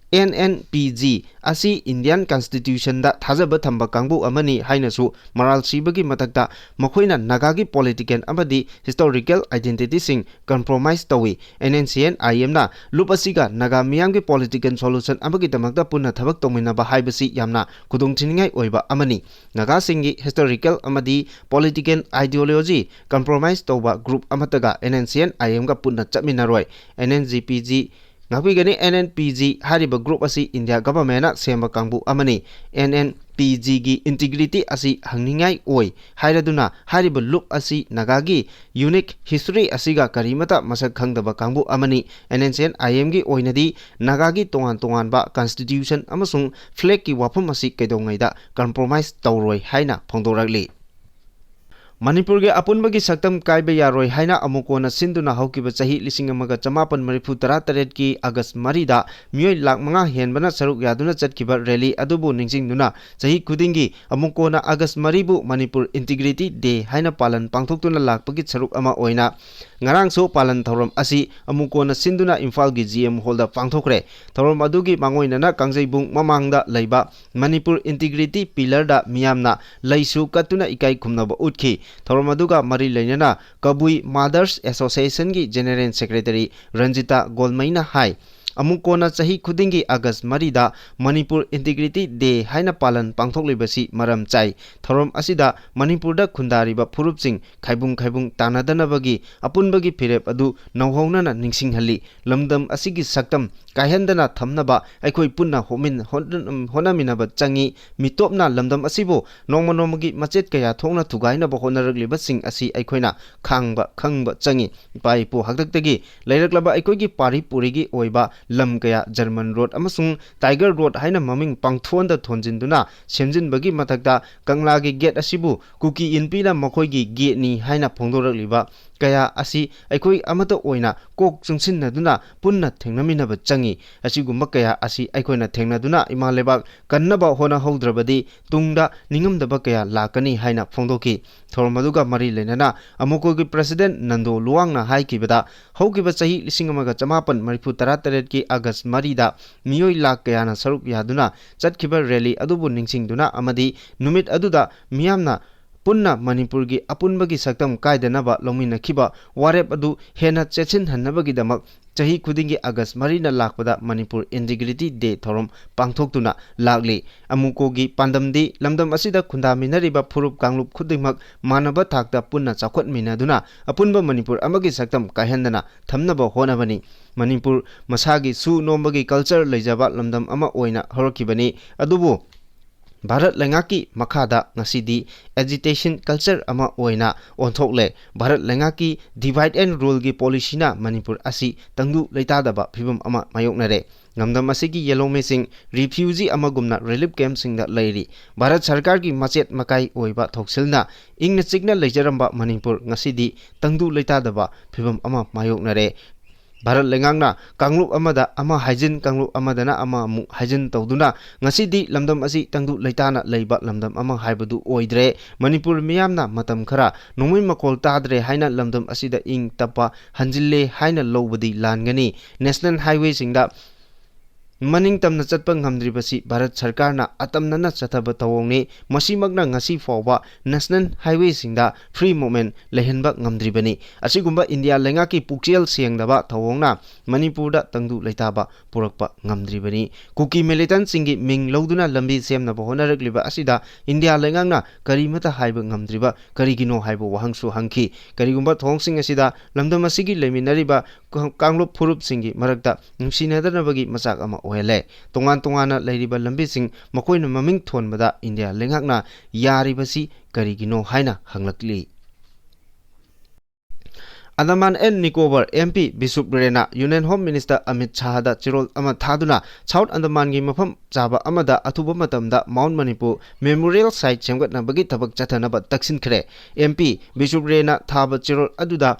N N P G ꯑꯁꯤ Indian Constitution ꯗ ꯊꯥꯖꯕ ꯊꯝꯕ ꯀꯥꯡꯕꯨ ꯑꯃꯅꯤ ꯍꯥꯏꯅꯁꯨ ꯃꯔꯥꯜ ꯁꯤꯕꯒꯤ ꯃꯊꯛꯇ ꯃꯈꯣꯏꯅ ꯅꯥꯒꯥꯒꯤ political ꯑꯃꯗꯤ historical identity ꯁꯤꯡ compromise ꯇꯧꯏ꯫ N N C N I M ꯅ ꯂꯨꯞ ꯑꯁꯤꯒ ꯅꯥꯒꯥ ꯃꯤꯌꯥꯝꯒꯤ political solution ꯑꯃꯒꯤꯗꯃꯛꯇ ꯄꯨꯟꯅ ꯊꯕꯛ ꯇꯧꯃꯤꯟꯅꯕ ꯍꯥꯏꯕꯁꯤ ꯌꯥꯝꯅ ꯈꯨꯗꯣꯡꯊꯤꯅꯤꯡꯉꯥꯏ ꯑꯣꯏꯕ ꯑꯃꯅꯤ꯫ ꯅꯥꯒꯥꯁꯤꯡꯒꯤ historical ꯑꯃꯗꯤ political ideology compromise ꯇꯧꯕ group ꯑꯃꯠꯇꯒ N N C N I M ꯒ ꯄꯨꯟꯅ ꯆꯠꯃꯤꯟꯅꯔꯣꯏ꯫ N N G P G ꯉꯥꯛꯄꯤꯒꯅꯤ꯫ N N P G ꯍꯥꯏꯔꯤꯕ group ꯑꯁꯤ India government ꯅ ꯁꯦꯝꯕ ꯀꯥꯡꯕꯨ ꯑꯃꯅꯤ꯫ N N P G ꯒꯤ integrity ꯑꯁꯤ ꯍꯪꯅꯤꯡꯉꯥꯏ ꯑꯣꯏ ꯍꯥꯏꯔꯗꯨꯅ ꯍꯥꯏꯔꯤꯕ ꯂꯨꯞ ꯑꯁꯤ ꯅꯥꯒꯥꯒꯤ unique history ꯑꯁꯤꯒ ꯀꯔꯤꯃꯇ ꯃꯁꯛ ꯈꯪꯗꯕ ꯀꯥꯡꯕꯨ ꯑꯃꯅꯤ꯫ N N C N I M ꯒꯤ ꯑꯣꯏꯅꯗꯤ ꯅꯥꯒꯥꯒꯤ ꯇꯣꯉꯥꯟ ꯇꯣꯉꯥꯟꯕ constitution ꯑꯃꯁꯨꯡ flag ꯀꯤ ꯋꯥꯐꯝ ꯑꯁꯤ ꯀꯩꯗꯧꯉꯩꯗ compromise ꯇꯧꯔꯣꯏ ꯍꯥꯏꯅ ꯐꯣꯡꯗꯣꯔꯛꯂꯤ꯫ ꯃꯅꯤꯄꯨꯔꯒꯤ ꯑꯄꯨꯟꯕꯒꯤ ꯁꯛꯇꯝ ꯀꯥꯏꯕ ꯌꯥꯔꯣꯏ ꯍꯥꯏꯅ ꯑꯃꯨꯛ ꯀꯣꯟꯅ ꯁꯤꯟꯗꯨꯅ ꯍꯧꯈꯤꯕ ꯆꯍꯤ ꯂꯤꯁꯤꯡ ꯑꯃꯒ ꯆꯃꯥꯄꯟ ꯃꯔꯤꯐꯨ ꯇꯔꯥ ꯇꯔꯦꯠꯀꯤ ꯑꯥꯒꯁ ꯃꯔꯤꯗ ꯃꯤꯑꯣꯏ ꯂꯥꯈ ꯃꯉꯥ ꯍꯦꯟꯕꯅ ꯁꯔꯨꯛ ꯌꯥꯗꯨꯅ ꯆꯠꯈꯤꯕ ꯔꯦꯂꯤ ꯑꯗꯨꯕꯨ ꯅꯤꯡꯁꯤꯡꯗꯨꯅ ꯆꯍꯤ ꯈꯨꯗꯤꯡꯒꯤ ꯑꯃꯨꯛ ꯀꯣꯟꯅ ꯑꯥꯒꯁ ꯃꯔꯤꯕꯨ ꯃꯅꯤꯄꯨꯔ ꯏꯟꯇꯤꯒ꯭ꯔꯤꯇꯤ ꯗꯦ ꯍꯥꯏꯅ ꯄꯥꯂꯟ ꯄꯥꯡꯊꯣꯛꯇꯨꯅ ꯂꯥꯛꯄꯒꯤ ꯁꯔꯨꯛ ꯑꯃ ꯑꯣꯏꯅ ꯉꯔꯥꯡꯁꯨ ꯄꯥꯂꯟ ꯊꯧꯔꯝ ꯑꯁꯤ ꯑꯃꯨꯛ ꯀꯣꯟꯅ ꯁꯤꯟꯗꯨꯅ ꯏꯝꯐꯥꯜꯒꯤ ꯖꯤ ꯑꯦꯝ ꯍꯣꯜꯗ ꯄꯥꯡꯊꯣꯛꯈ꯭ꯔꯦ꯫ ꯊꯧꯔꯝ ꯑꯗꯨꯒꯤ ꯃꯥꯡꯑꯣꯏꯅꯅ ꯀꯥꯡꯖꯩꯕꯨꯡ ꯃꯃꯥꯡꯗ ꯂꯩꯕ ꯃꯅꯤꯄꯨꯔ ꯏꯟꯇꯤꯒ꯭ꯔꯤꯇꯤ ꯄꯤꯂꯔꯗ ꯃꯤꯌꯥꯝꯅ ꯂꯩꯁꯨ ꯀꯠꯇꯨꯅ ꯏꯀꯥꯏ ꯈꯨꯝꯅꯕ ꯎꯠꯈꯤ꯫ ꯊꯧꯔꯝ ꯑꯗꯨꯒ ꯃꯔꯤ ꯂꯩꯅꯅ ꯀꯕꯨꯏ ꯃꯥꯗꯔꯁ ꯑꯦꯁꯣꯁꯤꯌꯦꯁꯟꯒꯤ ꯖꯦꯅꯦꯔꯦꯜ ꯁꯦꯀ꯭ꯔꯦꯇꯔꯤ ꯔꯟꯖꯤꯇꯥ ꯒꯣꯜꯃꯩꯅ ꯍꯥꯏ, ꯑꯃꯨꯛ ꯀꯣꯟꯅ ꯆꯍꯤ ꯈꯨꯗꯤꯡꯒꯤ ꯑꯥꯒꯁ ꯃꯔꯤꯗ ꯃꯅꯤꯄꯨꯔ ꯏꯟꯇꯤꯒ꯭ꯔꯤꯇꯤ ꯗꯦ ꯍꯥꯏꯅ ꯄꯥꯂꯟ ꯄꯥꯡꯊꯣꯛꯂꯤꯕꯁꯤ ꯃꯔꯝ ꯆꯥꯏ꯫ ꯊꯧꯔꯝ ꯑꯁꯤꯗ ꯃꯅꯤꯄꯨꯔꯗ ꯈꯨꯟꯗꯥꯔꯤꯕ ꯐꯨꯔꯨꯞꯁꯤꯡ ꯈꯥꯏꯕꯨꯡ ꯈꯥꯏꯕꯨꯡ ꯇꯥꯟꯅꯗꯅꯕꯒꯤ ꯑꯄꯨꯟꯕꯒꯤ ꯐꯤꯔꯦꯞ ꯑꯗꯨ ꯅꯧꯍꯧꯅꯅ ꯅꯤꯡꯁꯤꯡꯍꯜꯂꯤ꯫ ꯂꯝꯗꯝ ꯑꯁꯤꯒꯤ ꯁꯛꯇꯝ ꯀꯥꯏꯍꯟꯗꯅ ꯊꯝꯅꯕ ꯑꯩꯈꯣꯏ ꯄꯨꯟꯅ ꯍꯣꯠꯃꯤꯟ-, ꯍꯣꯠꯅ-, ꯍꯣꯠꯅꯃꯤꯟꯅꯕ ꯆꯪꯏ꯫ ꯃꯤꯇꯣꯞꯅ ꯂꯝꯗꯝ ꯑꯁꯤꯕꯨ ꯅꯣꯡꯃ ꯅꯣꯡꯃꯒꯤ ꯃꯆꯦꯠ ꯀꯌꯥ ꯊꯣꯛꯅ ꯊꯨꯒꯥꯏꯅꯕ ꯍꯣꯠꯅꯔꯛꯂꯤꯕꯁꯤꯡ ꯑꯁꯤ ꯑꯩꯈꯣꯏꯅ ꯈꯥꯡꯕ ꯈꯪꯕ ꯆꯪꯏ꯫ ꯏꯄꯥ ꯏꯄꯨ ꯍꯥꯛꯇꯛꯇꯒꯤ ꯂꯩꯔꯛꯂꯕ ꯑꯩꯈꯣꯏꯒꯤ ꯄꯥꯔꯤ ꯄꯨꯔꯤꯒꯤ ꯑꯣꯏꯕ ꯂꯝ ꯀꯌꯥ, ꯖꯔꯃꯟ ꯔꯣꯗ ꯑꯃꯁꯨꯡ ꯇꯥꯏꯒꯔ ꯔꯣꯗ ꯍꯥꯏꯅ ꯃꯃꯤꯡ ꯄꯪꯊꯣꯟꯗ ꯊꯣꯟꯖꯤꯟꯗꯨꯅ ꯁꯦꯝꯖꯤꯟꯕꯒꯤ ꯃꯊꯛꯇ ꯀꯪꯂꯥꯒꯤ ꯒꯦꯠ ꯑꯁꯤꯕꯨ ꯀꯨꯀꯤ ꯏꯟꯄꯤꯅ ꯃꯈꯣꯏꯒꯤ ꯒꯦꯠꯅꯤ ꯍꯥꯏꯅ ꯐꯣꯡꯗꯣꯔꯛꯂꯤꯕ ꯀꯌꯥ ꯑꯁꯤ ꯑꯩꯈꯣꯏ ꯑꯃꯠꯇ ꯑꯣꯏꯅ ꯀꯣꯛ ꯆꯨꯡꯁꯤꯟꯅꯗꯨꯅ ꯄꯨꯟꯅ ꯊꯦꯡꯅꯃꯤꯟꯅꯕ ꯆꯪꯏ꯫ ꯑꯁꯤꯒꯨꯝꯕ ꯀꯌꯥ ꯑꯁꯤ ꯑꯩꯈꯣꯏꯅ ꯊꯦꯡꯅꯗꯨꯅ ꯏꯃꯥ ꯂꯩꯕꯥꯛ ꯀꯟꯅꯕ ꯍꯣꯠꯅꯍꯧꯗ꯭ꯔꯕꯗꯤ ꯇꯨꯡꯗ ꯅꯤꯡꯉꯝꯗꯕ ꯀꯌꯥ ꯂꯥꯛꯀꯅꯤ ꯍꯥꯏꯅ ꯐꯣꯡꯗꯣꯛꯈꯤ꯫ ꯊꯧꯔꯝ ꯑꯗꯨꯒ ꯃꯔꯤ ꯂꯩꯅꯅ ꯑꯃꯨꯀꯣꯒꯤ ꯄ꯭ꯔꯁꯤꯗꯦꯟ ꯅꯟꯗꯣ ꯂꯨꯋꯥꯡꯅ ꯍꯥꯏꯈꯤꯕꯗ, ꯍꯧꯈꯤꯕ ꯆꯍꯤ ꯂꯤꯁꯤꯡ ꯑꯃꯒ ꯆꯃꯥꯄꯟ ꯃꯔꯤꯐꯨ ꯇꯔꯥ ꯇꯔꯦꯠꯀꯤ ꯑꯥꯒꯁ ꯃꯔꯤꯗ ꯃꯤꯑꯣꯏ ꯂꯥꯈ ꯀꯌꯥꯅ ꯁꯔꯨꯛ ꯌꯥꯗꯨꯅ ꯆꯠꯈꯤꯕ ꯔꯦꯂꯤ ꯑꯗꯨꯕꯨ ꯅꯤꯡꯁꯤꯡꯗꯨꯅ ꯑꯃꯗꯤ ꯅꯨꯃꯤꯠ ꯑꯗꯨꯗ ꯃꯤꯌꯥꯝꯅ ꯄꯨꯟꯅ ꯃꯅꯤꯄꯨꯔꯒꯤ ꯑꯄꯨꯟꯕꯒꯤ ꯁꯛꯇꯝ ꯀꯥꯏꯗꯅꯕ ꯂꯧꯃꯤꯟꯅꯈꯤꯕ ꯋꯥꯔꯦꯞ ꯑꯗꯨ ꯍꯦꯟꯅ ꯆꯦꯠꯁꯤꯟꯍꯟꯅꯕꯒꯤꯗꯃꯛ ꯆꯍꯤ ꯈꯨꯗꯤꯡꯒꯤ ꯑꯥꯒꯁ ꯃꯔꯤꯅ ꯂꯥꯛꯄꯗ ꯃꯅꯤꯄꯨꯔ ꯏꯟꯇꯤꯒ꯭ꯔꯤꯇꯤ ꯗꯦ ꯊꯧꯔꯝ ꯄꯥꯡꯊꯣꯛꯇꯨꯅ ꯂꯥꯛꯂꯤ꯫ ꯑꯃꯨꯀꯣꯒꯤ ꯄꯥꯟꯗꯝꯗꯤ ꯂꯝꯗꯝ ꯑꯁꯤꯗ ꯈꯨꯟꯗꯥꯃꯤꯟꯅꯔꯤꯕ ꯐꯨꯔꯨꯞ ꯀꯥꯡꯂꯨꯞ ꯈꯨꯗꯤꯡꯃꯛ ꯃꯥꯟꯅꯕ ꯊꯥꯛꯇ ꯄꯨꯟꯅ ꯆꯥꯎꯈꯠꯃꯤꯟꯅꯗꯨꯅ ꯑꯄꯨꯟꯕ ꯃꯅꯤꯄꯨꯔ ꯑꯃꯒꯤ ꯁꯛꯇꯝ ꯀꯥꯏꯍꯟꯗꯅ ꯊꯝꯅꯕ ꯍꯣꯠꯅꯕꯅꯤ꯫ ꯃꯅꯤꯄꯨꯔ ꯃꯁꯥꯒꯤ ꯁꯨ ꯅꯣꯝꯕꯒꯤ ꯀꯜꯆꯔ ꯂꯩꯖꯕ ꯂꯝꯗꯝ ꯑꯃ ꯑꯣꯏꯅ ꯍꯧꯔꯛꯈꯤꯕꯅꯤ꯫ ꯑꯗꯨꯕꯨ ꯚꯥꯔꯠ ꯂꯩꯉꯥꯛꯀꯤ ꯃꯈꯥꯗ ꯉꯁꯤꯗꯤ agitation culture ꯑꯃ ꯑꯣꯏꯅ ꯑꯣꯟꯊꯣꯛꯂꯦ꯫ ꯚꯥꯔꯠ ꯂꯩꯉꯥꯛꯀꯤ divide and ruleꯒꯤ policyꯅ ꯃꯅꯤꯄꯨꯔ ꯑꯁꯤ ꯇꯪꯗꯨ ꯂꯩꯇꯥꯗꯕ ꯐꯤꯕꯝ ꯑꯃ ꯃꯥꯌꯣꯛꯅꯔꯦ꯫ ꯂꯝꯗꯝ ꯑꯁꯤꯒꯤ ꯌꯦꯜꯍꯧꯃꯤꯁꯤꯡ refugee ꯑꯃꯒꯨꯝꯅ relief campꯁꯤꯡꯗ ꯂꯩꯔꯤ꯫ ꯚꯥꯔꯠ ꯁꯔꯀꯥꯔꯒꯤ ꯃꯆꯦꯠ ꯃꯀꯥꯏ ꯑꯣꯏꯕ ꯊꯧꯁꯤꯜꯅ ꯏꯪꯅ ꯆꯤꯛꯅ ꯂꯩꯖꯔꯝꯕ ꯃꯅꯤꯄꯨꯔ ꯉꯁꯤꯗꯤ ꯇꯪꯗꯨ ꯂꯩꯇꯥꯗꯕ ꯐꯤꯕꯝ ꯑꯃ ꯃꯥꯌꯣꯛꯅꯔꯦ꯫ ꯚꯥꯔꯠ ꯂꯩꯉꯥꯛꯅ ꯀꯥꯡꯂꯨꯞ ꯑꯃꯗ ꯑꯃ ꯍꯥꯏꯖꯤꯟ, ꯀꯥꯡꯂꯨꯞ ꯑꯃꯗꯅ ꯑꯃ ꯑꯃꯨꯛ ꯍꯥꯏꯖꯤꯟ ꯇꯧꯗꯨꯅ ꯉꯁꯤꯗꯤ ꯂꯝꯗꯝ ꯑꯁꯤ ꯇꯪꯗꯨ ꯂꯩꯇꯥꯅ ꯂꯩꯕ ꯂꯝꯗꯝ ꯑꯃ ꯍꯥꯏꯕꯗꯨ ꯑꯣꯏꯗ꯭ꯔꯦ꯫ ꯃꯅꯤꯄꯨꯔ ꯃꯤꯌꯥꯝꯅ ꯃꯇꯝ ꯈꯔ ꯅꯣꯡꯃꯩ ꯃꯈꯣꯜ ꯇꯥꯗ꯭ꯔꯦ ꯍꯥꯏꯅ ꯂꯝꯗꯝ ꯑꯁꯤꯗ ꯏꯪ ꯇꯞꯄ ꯍꯟꯖꯤꯜꯂꯦ ꯍꯥꯏꯅ ꯂꯧꯕꯗꯤ ꯂꯥꯟꯒꯅꯤ꯫ National highwayꯁꯤꯡꯗ ꯃꯅꯤꯡ ꯇꯝꯅ ꯆꯠꯄ ꯉꯝꯗ꯭ꯔꯤꯕꯁꯤ ꯚꯥꯔꯠ ꯁꯔꯀꯥꯔꯅ ꯑꯇꯝꯅꯅ ꯆꯠꯊꯕ ꯊꯧꯑꯣꯡꯅꯤ꯫ ꯃꯁꯤꯃꯛꯅ ꯉꯁꯤ ꯐꯥꯎꯕ national highwayꯁꯤꯡꯗ free movement ꯂꯩꯍꯟꯕ ꯉꯝꯗ꯭ꯔꯤꯕꯅꯤ꯫ ꯑꯁꯤꯒꯨꯝꯕ ꯏꯟꯗꯤꯌꯥ ꯂꯩꯉꯥꯛꯀꯤ ꯄꯨꯛꯆꯦꯜ ꯁꯦꯡꯗꯕ ꯊꯧꯑꯣꯡꯅ ꯃꯅꯤꯄꯨꯔꯗ ꯇꯪꯗꯨ ꯂꯩꯇꯥꯕ ꯄꯨꯔꯛꯄ ꯉꯝꯗ꯭ꯔꯤꯕꯅꯤ꯫ ꯀꯨꯀꯤ militantꯁꯤꯡꯒꯤ ꯃꯤꯡ ꯂꯧꯗꯨꯅ ꯂꯝꯕꯤ ꯁꯦꯝꯅꯕ ꯍꯣꯠꯅꯔꯛꯂꯤꯕ ꯑꯁꯤꯗ ꯏꯟꯗꯤꯌꯥ ꯂꯩꯉꯥꯛꯅ ꯀꯔꯤꯃꯠꯇ ꯍꯥꯏꯕ ꯉꯝꯗ꯭ꯔꯤꯕ ꯀꯔꯤꯒꯤꯅꯣ ꯍꯥꯏꯕ ꯋꯥꯍꯪꯁꯨ ꯍꯪꯈꯤ꯫ ꯀꯔꯤꯒꯨꯝꯕ ꯊꯧꯑꯣꯡꯁꯤꯡ ꯑꯁꯤꯗ ꯂꯝꯗꯝ ꯑꯁꯤꯒꯤ ꯂꯩꯃꯤꯟꯅꯔꯤꯕ ꯀꯥꯡꯂꯨꯞ ꯐꯨꯔꯨꯞꯁꯤꯡꯒꯤ ꯃꯔꯛꯇ ꯅꯨꯡꯁꯤꯅꯗꯅꯕꯒꯤ ꯃꯆꯥꯛ ꯑꯃ ꯑꯣꯏꯍꯜꯂꯦ꯫ ꯇꯣꯉꯥꯟ ꯇꯣꯉꯥꯟꯅ ꯂꯩꯔꯤꯕ ꯂꯝꯕꯤꯁꯤꯡ ꯃꯈꯣꯏꯅ ꯃꯃꯤꯡ ꯊꯣꯟꯕꯗ ꯏꯟꯗꯤꯌꯥ ꯂꯩꯉꯥꯛꯅ ꯌꯥꯔꯤꯕꯁꯤ ꯀꯔꯤꯒꯤꯅꯣ ꯍꯥꯏꯅ ꯍꯪꯂꯛꯂꯤ꯫ Andaman and Nicobar M P ꯕꯤꯁꯨꯞ ꯔꯦꯅ Union Home Minister ꯑꯃꯤꯠ ꯁꯥꯍꯗ ꯆꯦꯔꯣꯜ ꯑꯃ ꯊꯥꯗꯨꯅ South Andamanꯒꯤ ꯃꯐꯝ ꯆꯥꯕ ꯑꯃꯗ ꯑꯊꯨꯕ ꯃꯇꯝꯗ Mount Manipur Memorial Site ꯁꯦꯝꯒꯠꯅꯕꯒꯤ ꯊꯕꯛ ꯆꯠꯊꯅꯕ ꯇꯛꯁꯤꯟꯈ꯭ꯔꯦ꯫ M P ꯕꯤꯁꯨꯞ ꯔꯦꯅ ꯊꯥꯕ ꯆꯦꯔꯣꯜ ꯑꯗꯨꯗ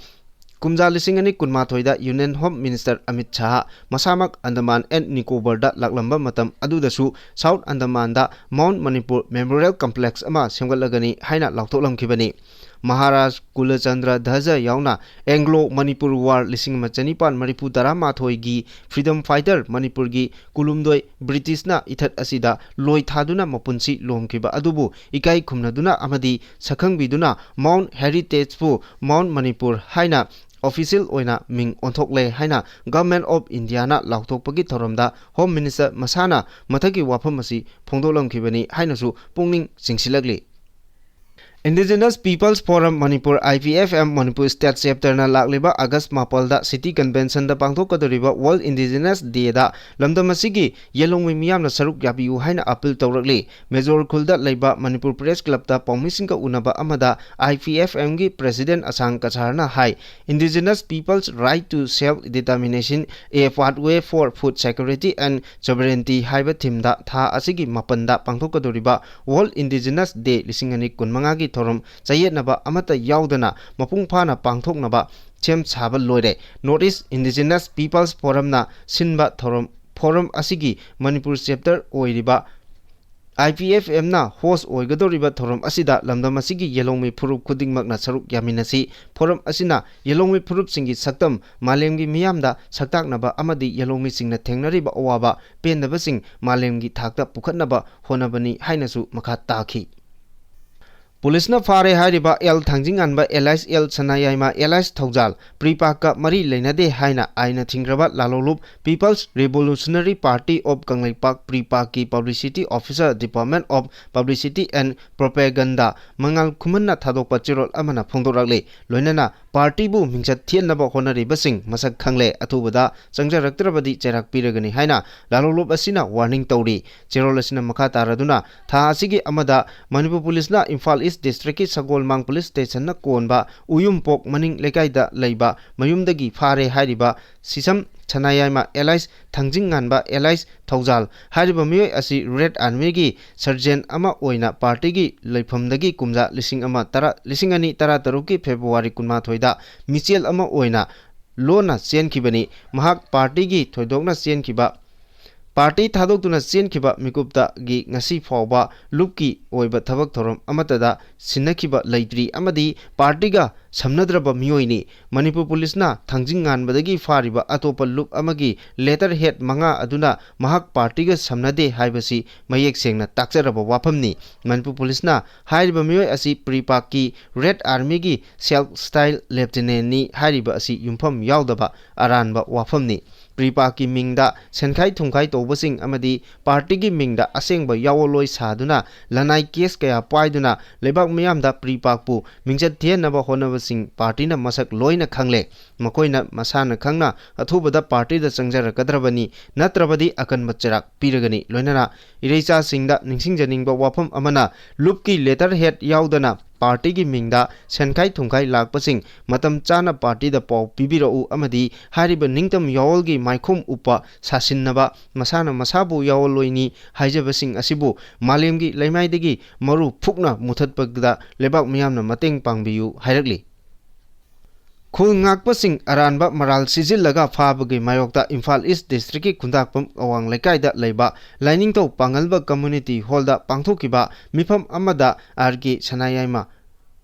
ꯀꯨꯝꯖꯥ ꯂꯤꯁꯤꯡ ꯑꯅꯤ ꯀꯨꯟꯃꯥꯊꯣꯏꯗ Union Home Minister Amit Shah ꯃꯁꯥꯃꯛ ꯑꯟꯗꯃꯥꯟ ꯑꯦꯟ ꯅꯤꯀꯣꯕꯔꯗ ꯂꯥꯛꯂꯝꯕ ꯃꯇꯝ ꯑꯗꯨꯗꯁꯨ South Andamanꯗ Mount Manipur Memorial Complex ꯑꯃ ꯁꯦꯝꯒꯠꯂꯒꯅꯤ ꯍꯥꯏꯅ ꯂꯥꯎꯊꯣꯛꯂꯝꯈꯤꯕꯅꯤ꯫ ꯃꯍꯥꯔꯥꯖ ꯀꯨꯂꯆꯟꯗ꯭ꯔ ꯙꯖ ꯌꯥꯎꯅ Anglo Manipur War ꯂꯤꯁꯤꯡ ꯑꯃ ꯆꯅꯤꯄꯥꯟ ꯃꯔꯤꯐꯨ ꯇꯔꯥꯃꯥꯊꯣꯏꯒꯤ freedom fighter ꯃꯅꯤꯄꯨꯔꯒꯤ ꯀꯨꯂꯨꯝꯗꯣꯏ ꯕ꯭ꯔꯤꯇꯤꯁꯅ ꯏꯊꯠ ꯑꯁꯤꯗ ꯂꯣꯏ ꯊꯥꯗꯨꯅ ꯃꯄꯨꯟꯁꯤ ꯂꯣꯝꯈꯤꯕ ꯑꯗꯨꯕꯨ ꯏꯀꯥꯏ ꯈꯨꯝꯅꯗꯨꯅ ꯑꯃꯗꯤ ꯁꯛꯈꯪꯕꯤꯗꯨꯅ Mount Heritageꯄꯨ Mount Manipur ꯍꯥꯏꯅ official ꯑꯣꯏꯅ ꯃꯤꯡ ꯑꯣꯟꯊꯣꯛꯂꯦ ꯍꯥꯏꯅ Government of Indiaꯅ ꯂꯥꯎꯊꯣꯛꯄꯒꯤ ꯊꯧꯔꯝꯗ Home Minister ꯃꯁꯥꯅ ꯃꯊꯛꯀꯤ ꯋꯥꯐꯝ ꯑꯁꯤ ꯐꯣꯡꯗꯣꯛꯂꯝꯈꯤꯕꯅꯤ ꯍꯥꯏꯅꯁꯨ ꯄꯨꯛꯅꯤꯡ ꯆꯤꯡꯁꯤꯜꯂꯛꯂꯤ꯫ Indigenous People's Forum Manipur, I P F M, Manipur State Chapterꯅ ꯂꯥꯛꯂꯤꯕ August ꯃꯥꯄꯜꯗ City Conventionꯗ ꯄꯥꯡꯊꯣꯛꯀꯗꯧꯔꯤꯕ World Indigenous Dayꯗ ꯂꯝꯗꯝ ꯑꯁꯤꯒꯤ ꯌꯦꯜꯍꯧꯃꯤ ꯃꯤꯌꯥꯝꯅ ꯁꯔꯨꯛ ꯌꯥꯕꯤꯌꯨ ꯍꯥꯏꯅ appeal ꯇꯧꯔꯛꯂꯤ꯫ Major ꯈꯨꯜꯗ ꯂꯩꯕ Manipur Press Clubꯇ ꯄꯥꯎꯃꯤꯁꯤꯡꯒ ꯎꯅꯕ ꯑꯃꯗ I P F Mꯒꯤ President ꯑꯁꯥꯡ ꯀꯁꯥꯔꯅ ꯍꯥꯏ, Indigenous People's Right to Self Determination, A Pathway for Food Security and Sovereignty ꯍꯥꯏꯕ themeꯗ ꯊꯥ ꯑꯁꯤꯒꯤ ꯃꯥꯄꯟꯗ ꯄꯥꯡꯊꯣꯛꯀꯗꯧꯔꯤꯕ World Indigenous Day ꯂꯤꯁꯤꯡ ꯑꯅꯤ ꯀꯨꯟꯃꯉꯥꯒꯤ ꯊꯧꯔꯝ ꯆꯌꯦꯠꯅꯕ ꯑꯃꯠꯇ ꯌꯥꯎꯗꯅ ꯃꯄꯨꯡ ꯐꯥꯅ ꯄꯥꯡꯊꯣꯛꯅꯕ ꯁꯦꯝ ꯁꯥꯕ ꯂꯣꯏꯔꯦ꯫ North East Indigenous People's Forumꯅ ꯁꯤꯟꯕ ꯊꯧꯔꯝ, forum ꯑꯁꯤꯒꯤ Manipur Chapter ꯑꯣꯏꯔꯤꯕ I P F Mꯅ host ꯑꯣꯏꯒꯗꯧꯔꯤꯕ ꯊꯧꯔꯝ ꯑꯁꯤꯗ ꯂꯝꯗꯝ ꯑꯁꯤꯒꯤ ꯌꯦꯜꯍꯧꯃꯤ ꯐꯨꯔꯨꯞ ꯈꯨꯗꯤꯡꯃꯛꯅ ꯁꯔꯨꯛ ꯌꯥꯃꯤꯟꯅꯁꯤ꯫ Forum ꯑꯁꯤꯅ ꯌꯦꯜꯍꯧꯃꯤ ꯐꯨꯔꯨꯞꯁꯤꯡꯒꯤ ꯁꯛꯇꯝ ꯃꯥꯂꯦꯝꯒꯤ ꯃꯤꯌꯥꯝꯗ ꯁꯛꯇꯥꯛꯅꯕ ꯑꯃꯗꯤ ꯌꯦꯜꯍꯧꯃꯤꯁꯤꯡꯅ ꯊꯦꯡꯅꯔꯤꯕ ꯑꯋꯥꯕ ꯄꯦꯟꯗꯕꯁꯤꯡ ꯃꯥꯂꯦꯝꯒꯤ ꯊꯥꯛꯇ ꯄꯨꯈꯠꯅꯕ ꯍꯣꯠꯅꯕꯅꯤ ꯍꯥꯏꯅꯁꯨ ꯃꯈꯥ ꯇꯥꯈꯤ꯫ ꯄꯨꯂꯤꯁꯅ ꯐꯥꯔꯦ ꯍꯥꯏꯔꯤꯕ ꯑꯦꯜ ꯊꯥꯡꯖꯤꯡꯉꯥꯟꯕ alias ꯑꯦꯜ ꯁꯅꯥꯌꯥꯏꯃ alias ꯊꯧꯖꯥꯜ, PREPAKꯀ ꯃꯔꯤ ꯂꯩꯅꯗꯦ ꯍꯥꯏꯅ ꯑꯥꯏꯟꯅ ꯊꯤꯡꯈ꯭ꯔꯕ ꯂꯥꯂꯣꯂꯨꯞ People's Revolutionary Party of Kangleipak, PREPAKꯀꯤ Publicity Officer, Department of Publicity and Propaganda, ꯃꯉꯥꯜ ꯈꯨꯃꯟꯅ ꯊꯥꯗꯣꯛꯄ ꯆꯦꯔꯣꯜ ꯑꯃꯅ ꯐꯣꯡꯗꯣꯔꯛꯂꯤ꯫ ꯂꯣꯏꯅꯅ partyꯕꯨ ꯃꯤꯡꯆꯠ ꯊꯤꯍꯟꯅꯕ ꯍꯣꯠꯅꯔꯤꯕꯁꯤꯡ ꯃꯁꯛ ꯈꯪꯂꯦ, ꯑꯊꯨꯕꯗ ꯆꯪꯖꯔꯛꯇ꯭ꯔꯕꯗꯤ ꯆꯩꯔꯥꯛ ꯄꯤꯔꯒꯅꯤ ꯍꯥꯏꯅ ꯂꯥꯂꯣꯂꯨꯞ ꯑꯁꯤꯅ warning ꯇꯧꯔꯤ꯫ ꯆꯦꯔꯣꯜ ꯑꯁꯤꯅ ꯃꯈꯥ ꯇꯥꯔꯗꯨꯅ, ꯊꯥ ꯑꯁꯤꯒꯤ ꯑꯃꯗ ꯃꯅꯤꯄꯨꯔ ꯄꯨꯂꯤꯁꯅ ꯏꯝꯐꯥꯜ East Districtꯀꯤ ꯁꯒꯣꯜꯃꯥꯡ Police Stationꯅ ꯀꯣꯟꯕ ꯎꯌꯨꯝꯄꯣꯛ ꯃꯅꯤꯡ ꯂꯩꯀꯥꯏꯗ ꯂꯩꯕ ꯃꯌꯨꯝꯗꯒꯤ ꯐꯥꯔꯦ ꯍꯥꯏꯔꯤꯕ ꯁꯤꯁꯝ ꯁꯅꯥꯌꯥꯏꯃ alias ꯊꯥꯡꯖꯤꯡꯉꯥꯟꯕ alias ꯊꯧꯖꯥꯜ ꯍꯥꯏꯔꯤꯕ ꯃꯤꯑꯣꯏ ꯑꯁꯤ Red Armyꯒꯤ sergeant ꯑꯃ ꯑꯣꯏꯅ partyꯒꯤ ꯂꯩꯐꯝꯗꯒꯤ ꯀꯨꯝꯖꯥ ꯂꯤꯁꯤꯡ ꯑꯃ ꯇꯔꯥ, ꯂꯤꯁꯤꯡ ꯑꯅꯤ ꯇꯔꯥꯇꯔꯨꯛꯀꯤ February ꯀꯨꯟꯃꯥꯊꯣꯏꯗ ꯃꯤꯆꯦꯜ ꯑꯃ ꯑꯣꯏꯅ ꯂꯣꯟꯅ ꯆꯦꯟꯈꯤꯕꯅꯤ꯫ ꯃꯍꯥꯛ partyꯒꯤ ꯊꯣꯏꯗꯣꯛꯅ ꯆꯦꯟꯈꯤꯕ, party ꯊꯥꯗꯣꯛꯇꯨꯅ ꯆꯦꯟꯈꯤꯕ ꯃꯤꯀꯨꯞꯇꯒꯤ ꯉꯁꯤ ꯐꯥꯎꯕ ꯂꯨꯞꯀꯤ ꯑꯣꯏꯕ ꯊꯕꯛ ꯊꯧꯔꯝ ꯑꯃꯠꯇꯗ ꯁꯤꯟꯅꯈꯤꯕ ꯂꯩꯇ꯭ꯔꯤ ꯑꯃꯗꯤ partyꯒ ꯁꯝꯅꯗ꯭ꯔꯕ ꯃꯤꯑꯣꯏꯅꯤ꯫ ꯃꯅꯤꯄꯨꯔ ꯄꯨꯂꯤꯁꯅ ꯊꯥꯡꯖꯤꯡ ꯉꯥꯟꯕꯗꯒꯤ ꯐꯥꯔꯤꯕ ꯑꯇꯣꯞꯄ ꯂꯨꯞ ꯑꯃꯒꯤ ꯂꯦꯇꯔ ꯍꯦꯗ ꯃꯉꯥ ꯑꯗꯨꯅ ꯃꯍꯥꯛ ꯄꯥꯔꯇꯤꯒ ꯁꯝꯅꯗꯦ ꯍꯥꯏꯕꯁꯤ ꯃꯌꯦꯛ ꯁꯦꯡꯅ ꯇꯥꯛꯆꯔꯕ ꯋꯥꯐꯝꯅꯤ꯫ ꯃꯅꯤꯄꯨꯔ ꯄꯨꯂꯤꯁꯅ ꯍꯥꯏꯔꯤꯕ ꯃꯤꯑꯣꯏ ꯑꯁꯤ ꯄ꯭ꯔꯤꯄꯥꯛꯀꯤ ꯔꯦꯗ ꯑꯥꯔꯃꯤꯒꯤ ꯁꯦꯜꯐ ꯁ꯭ꯇꯥꯏꯜ ꯂꯦꯐꯇꯤꯅꯦꯟꯅꯤ ꯍꯥꯏꯔꯤꯕ ꯑꯁꯤ ꯌꯨꯝꯐꯝ ꯌꯥꯎꯗꯕ ꯑꯔꯥꯟꯕ ꯋꯥꯐꯝꯅꯤ꯫ ꯄ꯭ꯔꯤꯄꯥꯛꯀꯤ ꯃꯤꯡꯗ ꯁꯦꯟꯈꯥꯏ ꯊꯨꯝꯈꯥꯏ ꯇꯧꯕꯁꯤꯡ ꯑꯃꯗꯤ ꯄꯥꯔꯇꯤꯒꯤ ꯃꯤꯡꯗ ꯑꯁꯦꯡꯕ ꯌꯥꯑꯣꯟꯂꯣꯏ ꯁꯥꯗꯨꯅ ꯂꯅꯥꯏ ꯀꯦꯁ ꯀꯌꯥ ꯄꯥꯏꯗꯨꯅ ꯂꯩꯕꯥꯛ ꯃꯤꯌꯥꯝꯗ ꯄ꯭ꯔꯤꯄꯥꯛꯄꯨ ꯃꯤꯡꯆꯠ ꯊꯤꯍꯟꯅꯕ ꯍꯣꯠꯅꯕꯁꯤꯡ ꯄꯥꯔꯇꯤꯅ ꯃꯁꯛ ꯂꯣꯏꯅ ꯈꯪꯂꯦ꯫ ꯃꯈꯣꯏꯅ ꯃꯁꯥꯅ ꯈꯪꯅ ꯑꯊꯨꯕꯗ ꯄꯥꯔꯇꯤꯗ ꯆꯪꯖꯔꯛꯀꯗ꯭ꯔꯕꯅꯤ, ꯅꯠꯇ꯭ꯔꯕꯗꯤ ꯑꯀꯟꯕ ꯆꯩꯔꯥꯛ ꯄꯤꯔꯒꯅꯤ꯫ ꯂꯣꯏꯅꯅ ꯏꯔꯩꯆꯥꯁꯤꯡꯗ ꯅꯤꯡꯁꯤꯡꯖꯅꯤꯡꯕ ꯋꯥꯐꯝ ꯑꯃꯅ, ꯂꯨꯞꯀꯤ ꯂꯦꯇꯔ ꯍꯦꯗ ꯌꯥꯎꯗꯅ ꯄꯥꯔꯇꯤꯒꯤ ꯃꯤꯡꯗ ꯁꯦꯟꯈꯥꯏ ꯊꯨꯝꯈꯥꯏ ꯂꯥꯛꯄꯁꯤꯡ ꯃꯇꯝ ꯆꯥꯅ ꯄꯥꯔꯇꯤꯗ ꯄꯥꯎ ꯄꯤꯕꯤꯔꯛꯎ ꯑꯃꯗꯤ ꯍꯥꯏꯔꯤꯕ ꯅꯤꯡꯇꯝ ꯌꯥꯑꯣꯜꯒꯤ ꯃꯥꯏꯈꯨꯝ ꯎꯞꯄ ꯁꯥꯁꯤꯟꯅꯕ ꯃꯁꯥꯅ ꯃꯁꯥꯕꯨ ꯌꯥꯑꯣꯟꯂꯣꯏꯅꯤ ꯍꯥꯏꯖꯕꯁꯤꯡ ꯑꯁꯤꯕꯨ ꯃꯥꯂꯦꯝꯒꯤ ꯂꯩꯃꯥꯏꯗꯒꯤ ꯃꯔꯨ ꯐꯨꯛꯅ ꯃꯨꯊꯠꯄꯗ ꯂꯩꯕꯥꯛ ꯃꯤꯌꯥꯝꯅ ꯃꯇꯦꯡ ꯄꯥꯡꯕꯤꯌꯨ ꯍꯥꯏꯔꯛꯂꯤ꯫ ꯈꯨꯜ ꯉꯥꯛꯄꯁꯤꯡ ꯑꯔꯥꯟꯕ ꯃꯔꯥꯜ ꯁꯤꯖꯤꯜꯂꯒ ꯐꯥꯕꯒꯤ ꯃꯥꯌꯣꯛꯇ ꯏꯝꯐꯥꯜ ꯏꯁ ꯗꯤꯁꯇ꯭ꯔꯤꯛꯀꯤ ꯈꯨꯟꯗꯥꯛꯄꯝ ꯑꯋꯥꯡ ꯂꯩꯀꯥꯏꯗ ꯂꯩꯕ ꯂꯥꯏꯅꯤꯡꯊꯧ ꯄꯥꯡꯒꯜꯕ ꯀꯝꯃ꯭ꯌꯨꯅꯤꯇꯤ ꯍꯣꯜꯗ ꯄꯥꯡꯊꯣꯛꯈꯤꯕ ꯃꯤꯐꯝ ꯑꯃꯗ ꯑꯥꯔ ꯀꯦ ꯁꯅꯥꯌꯥꯏꯃ,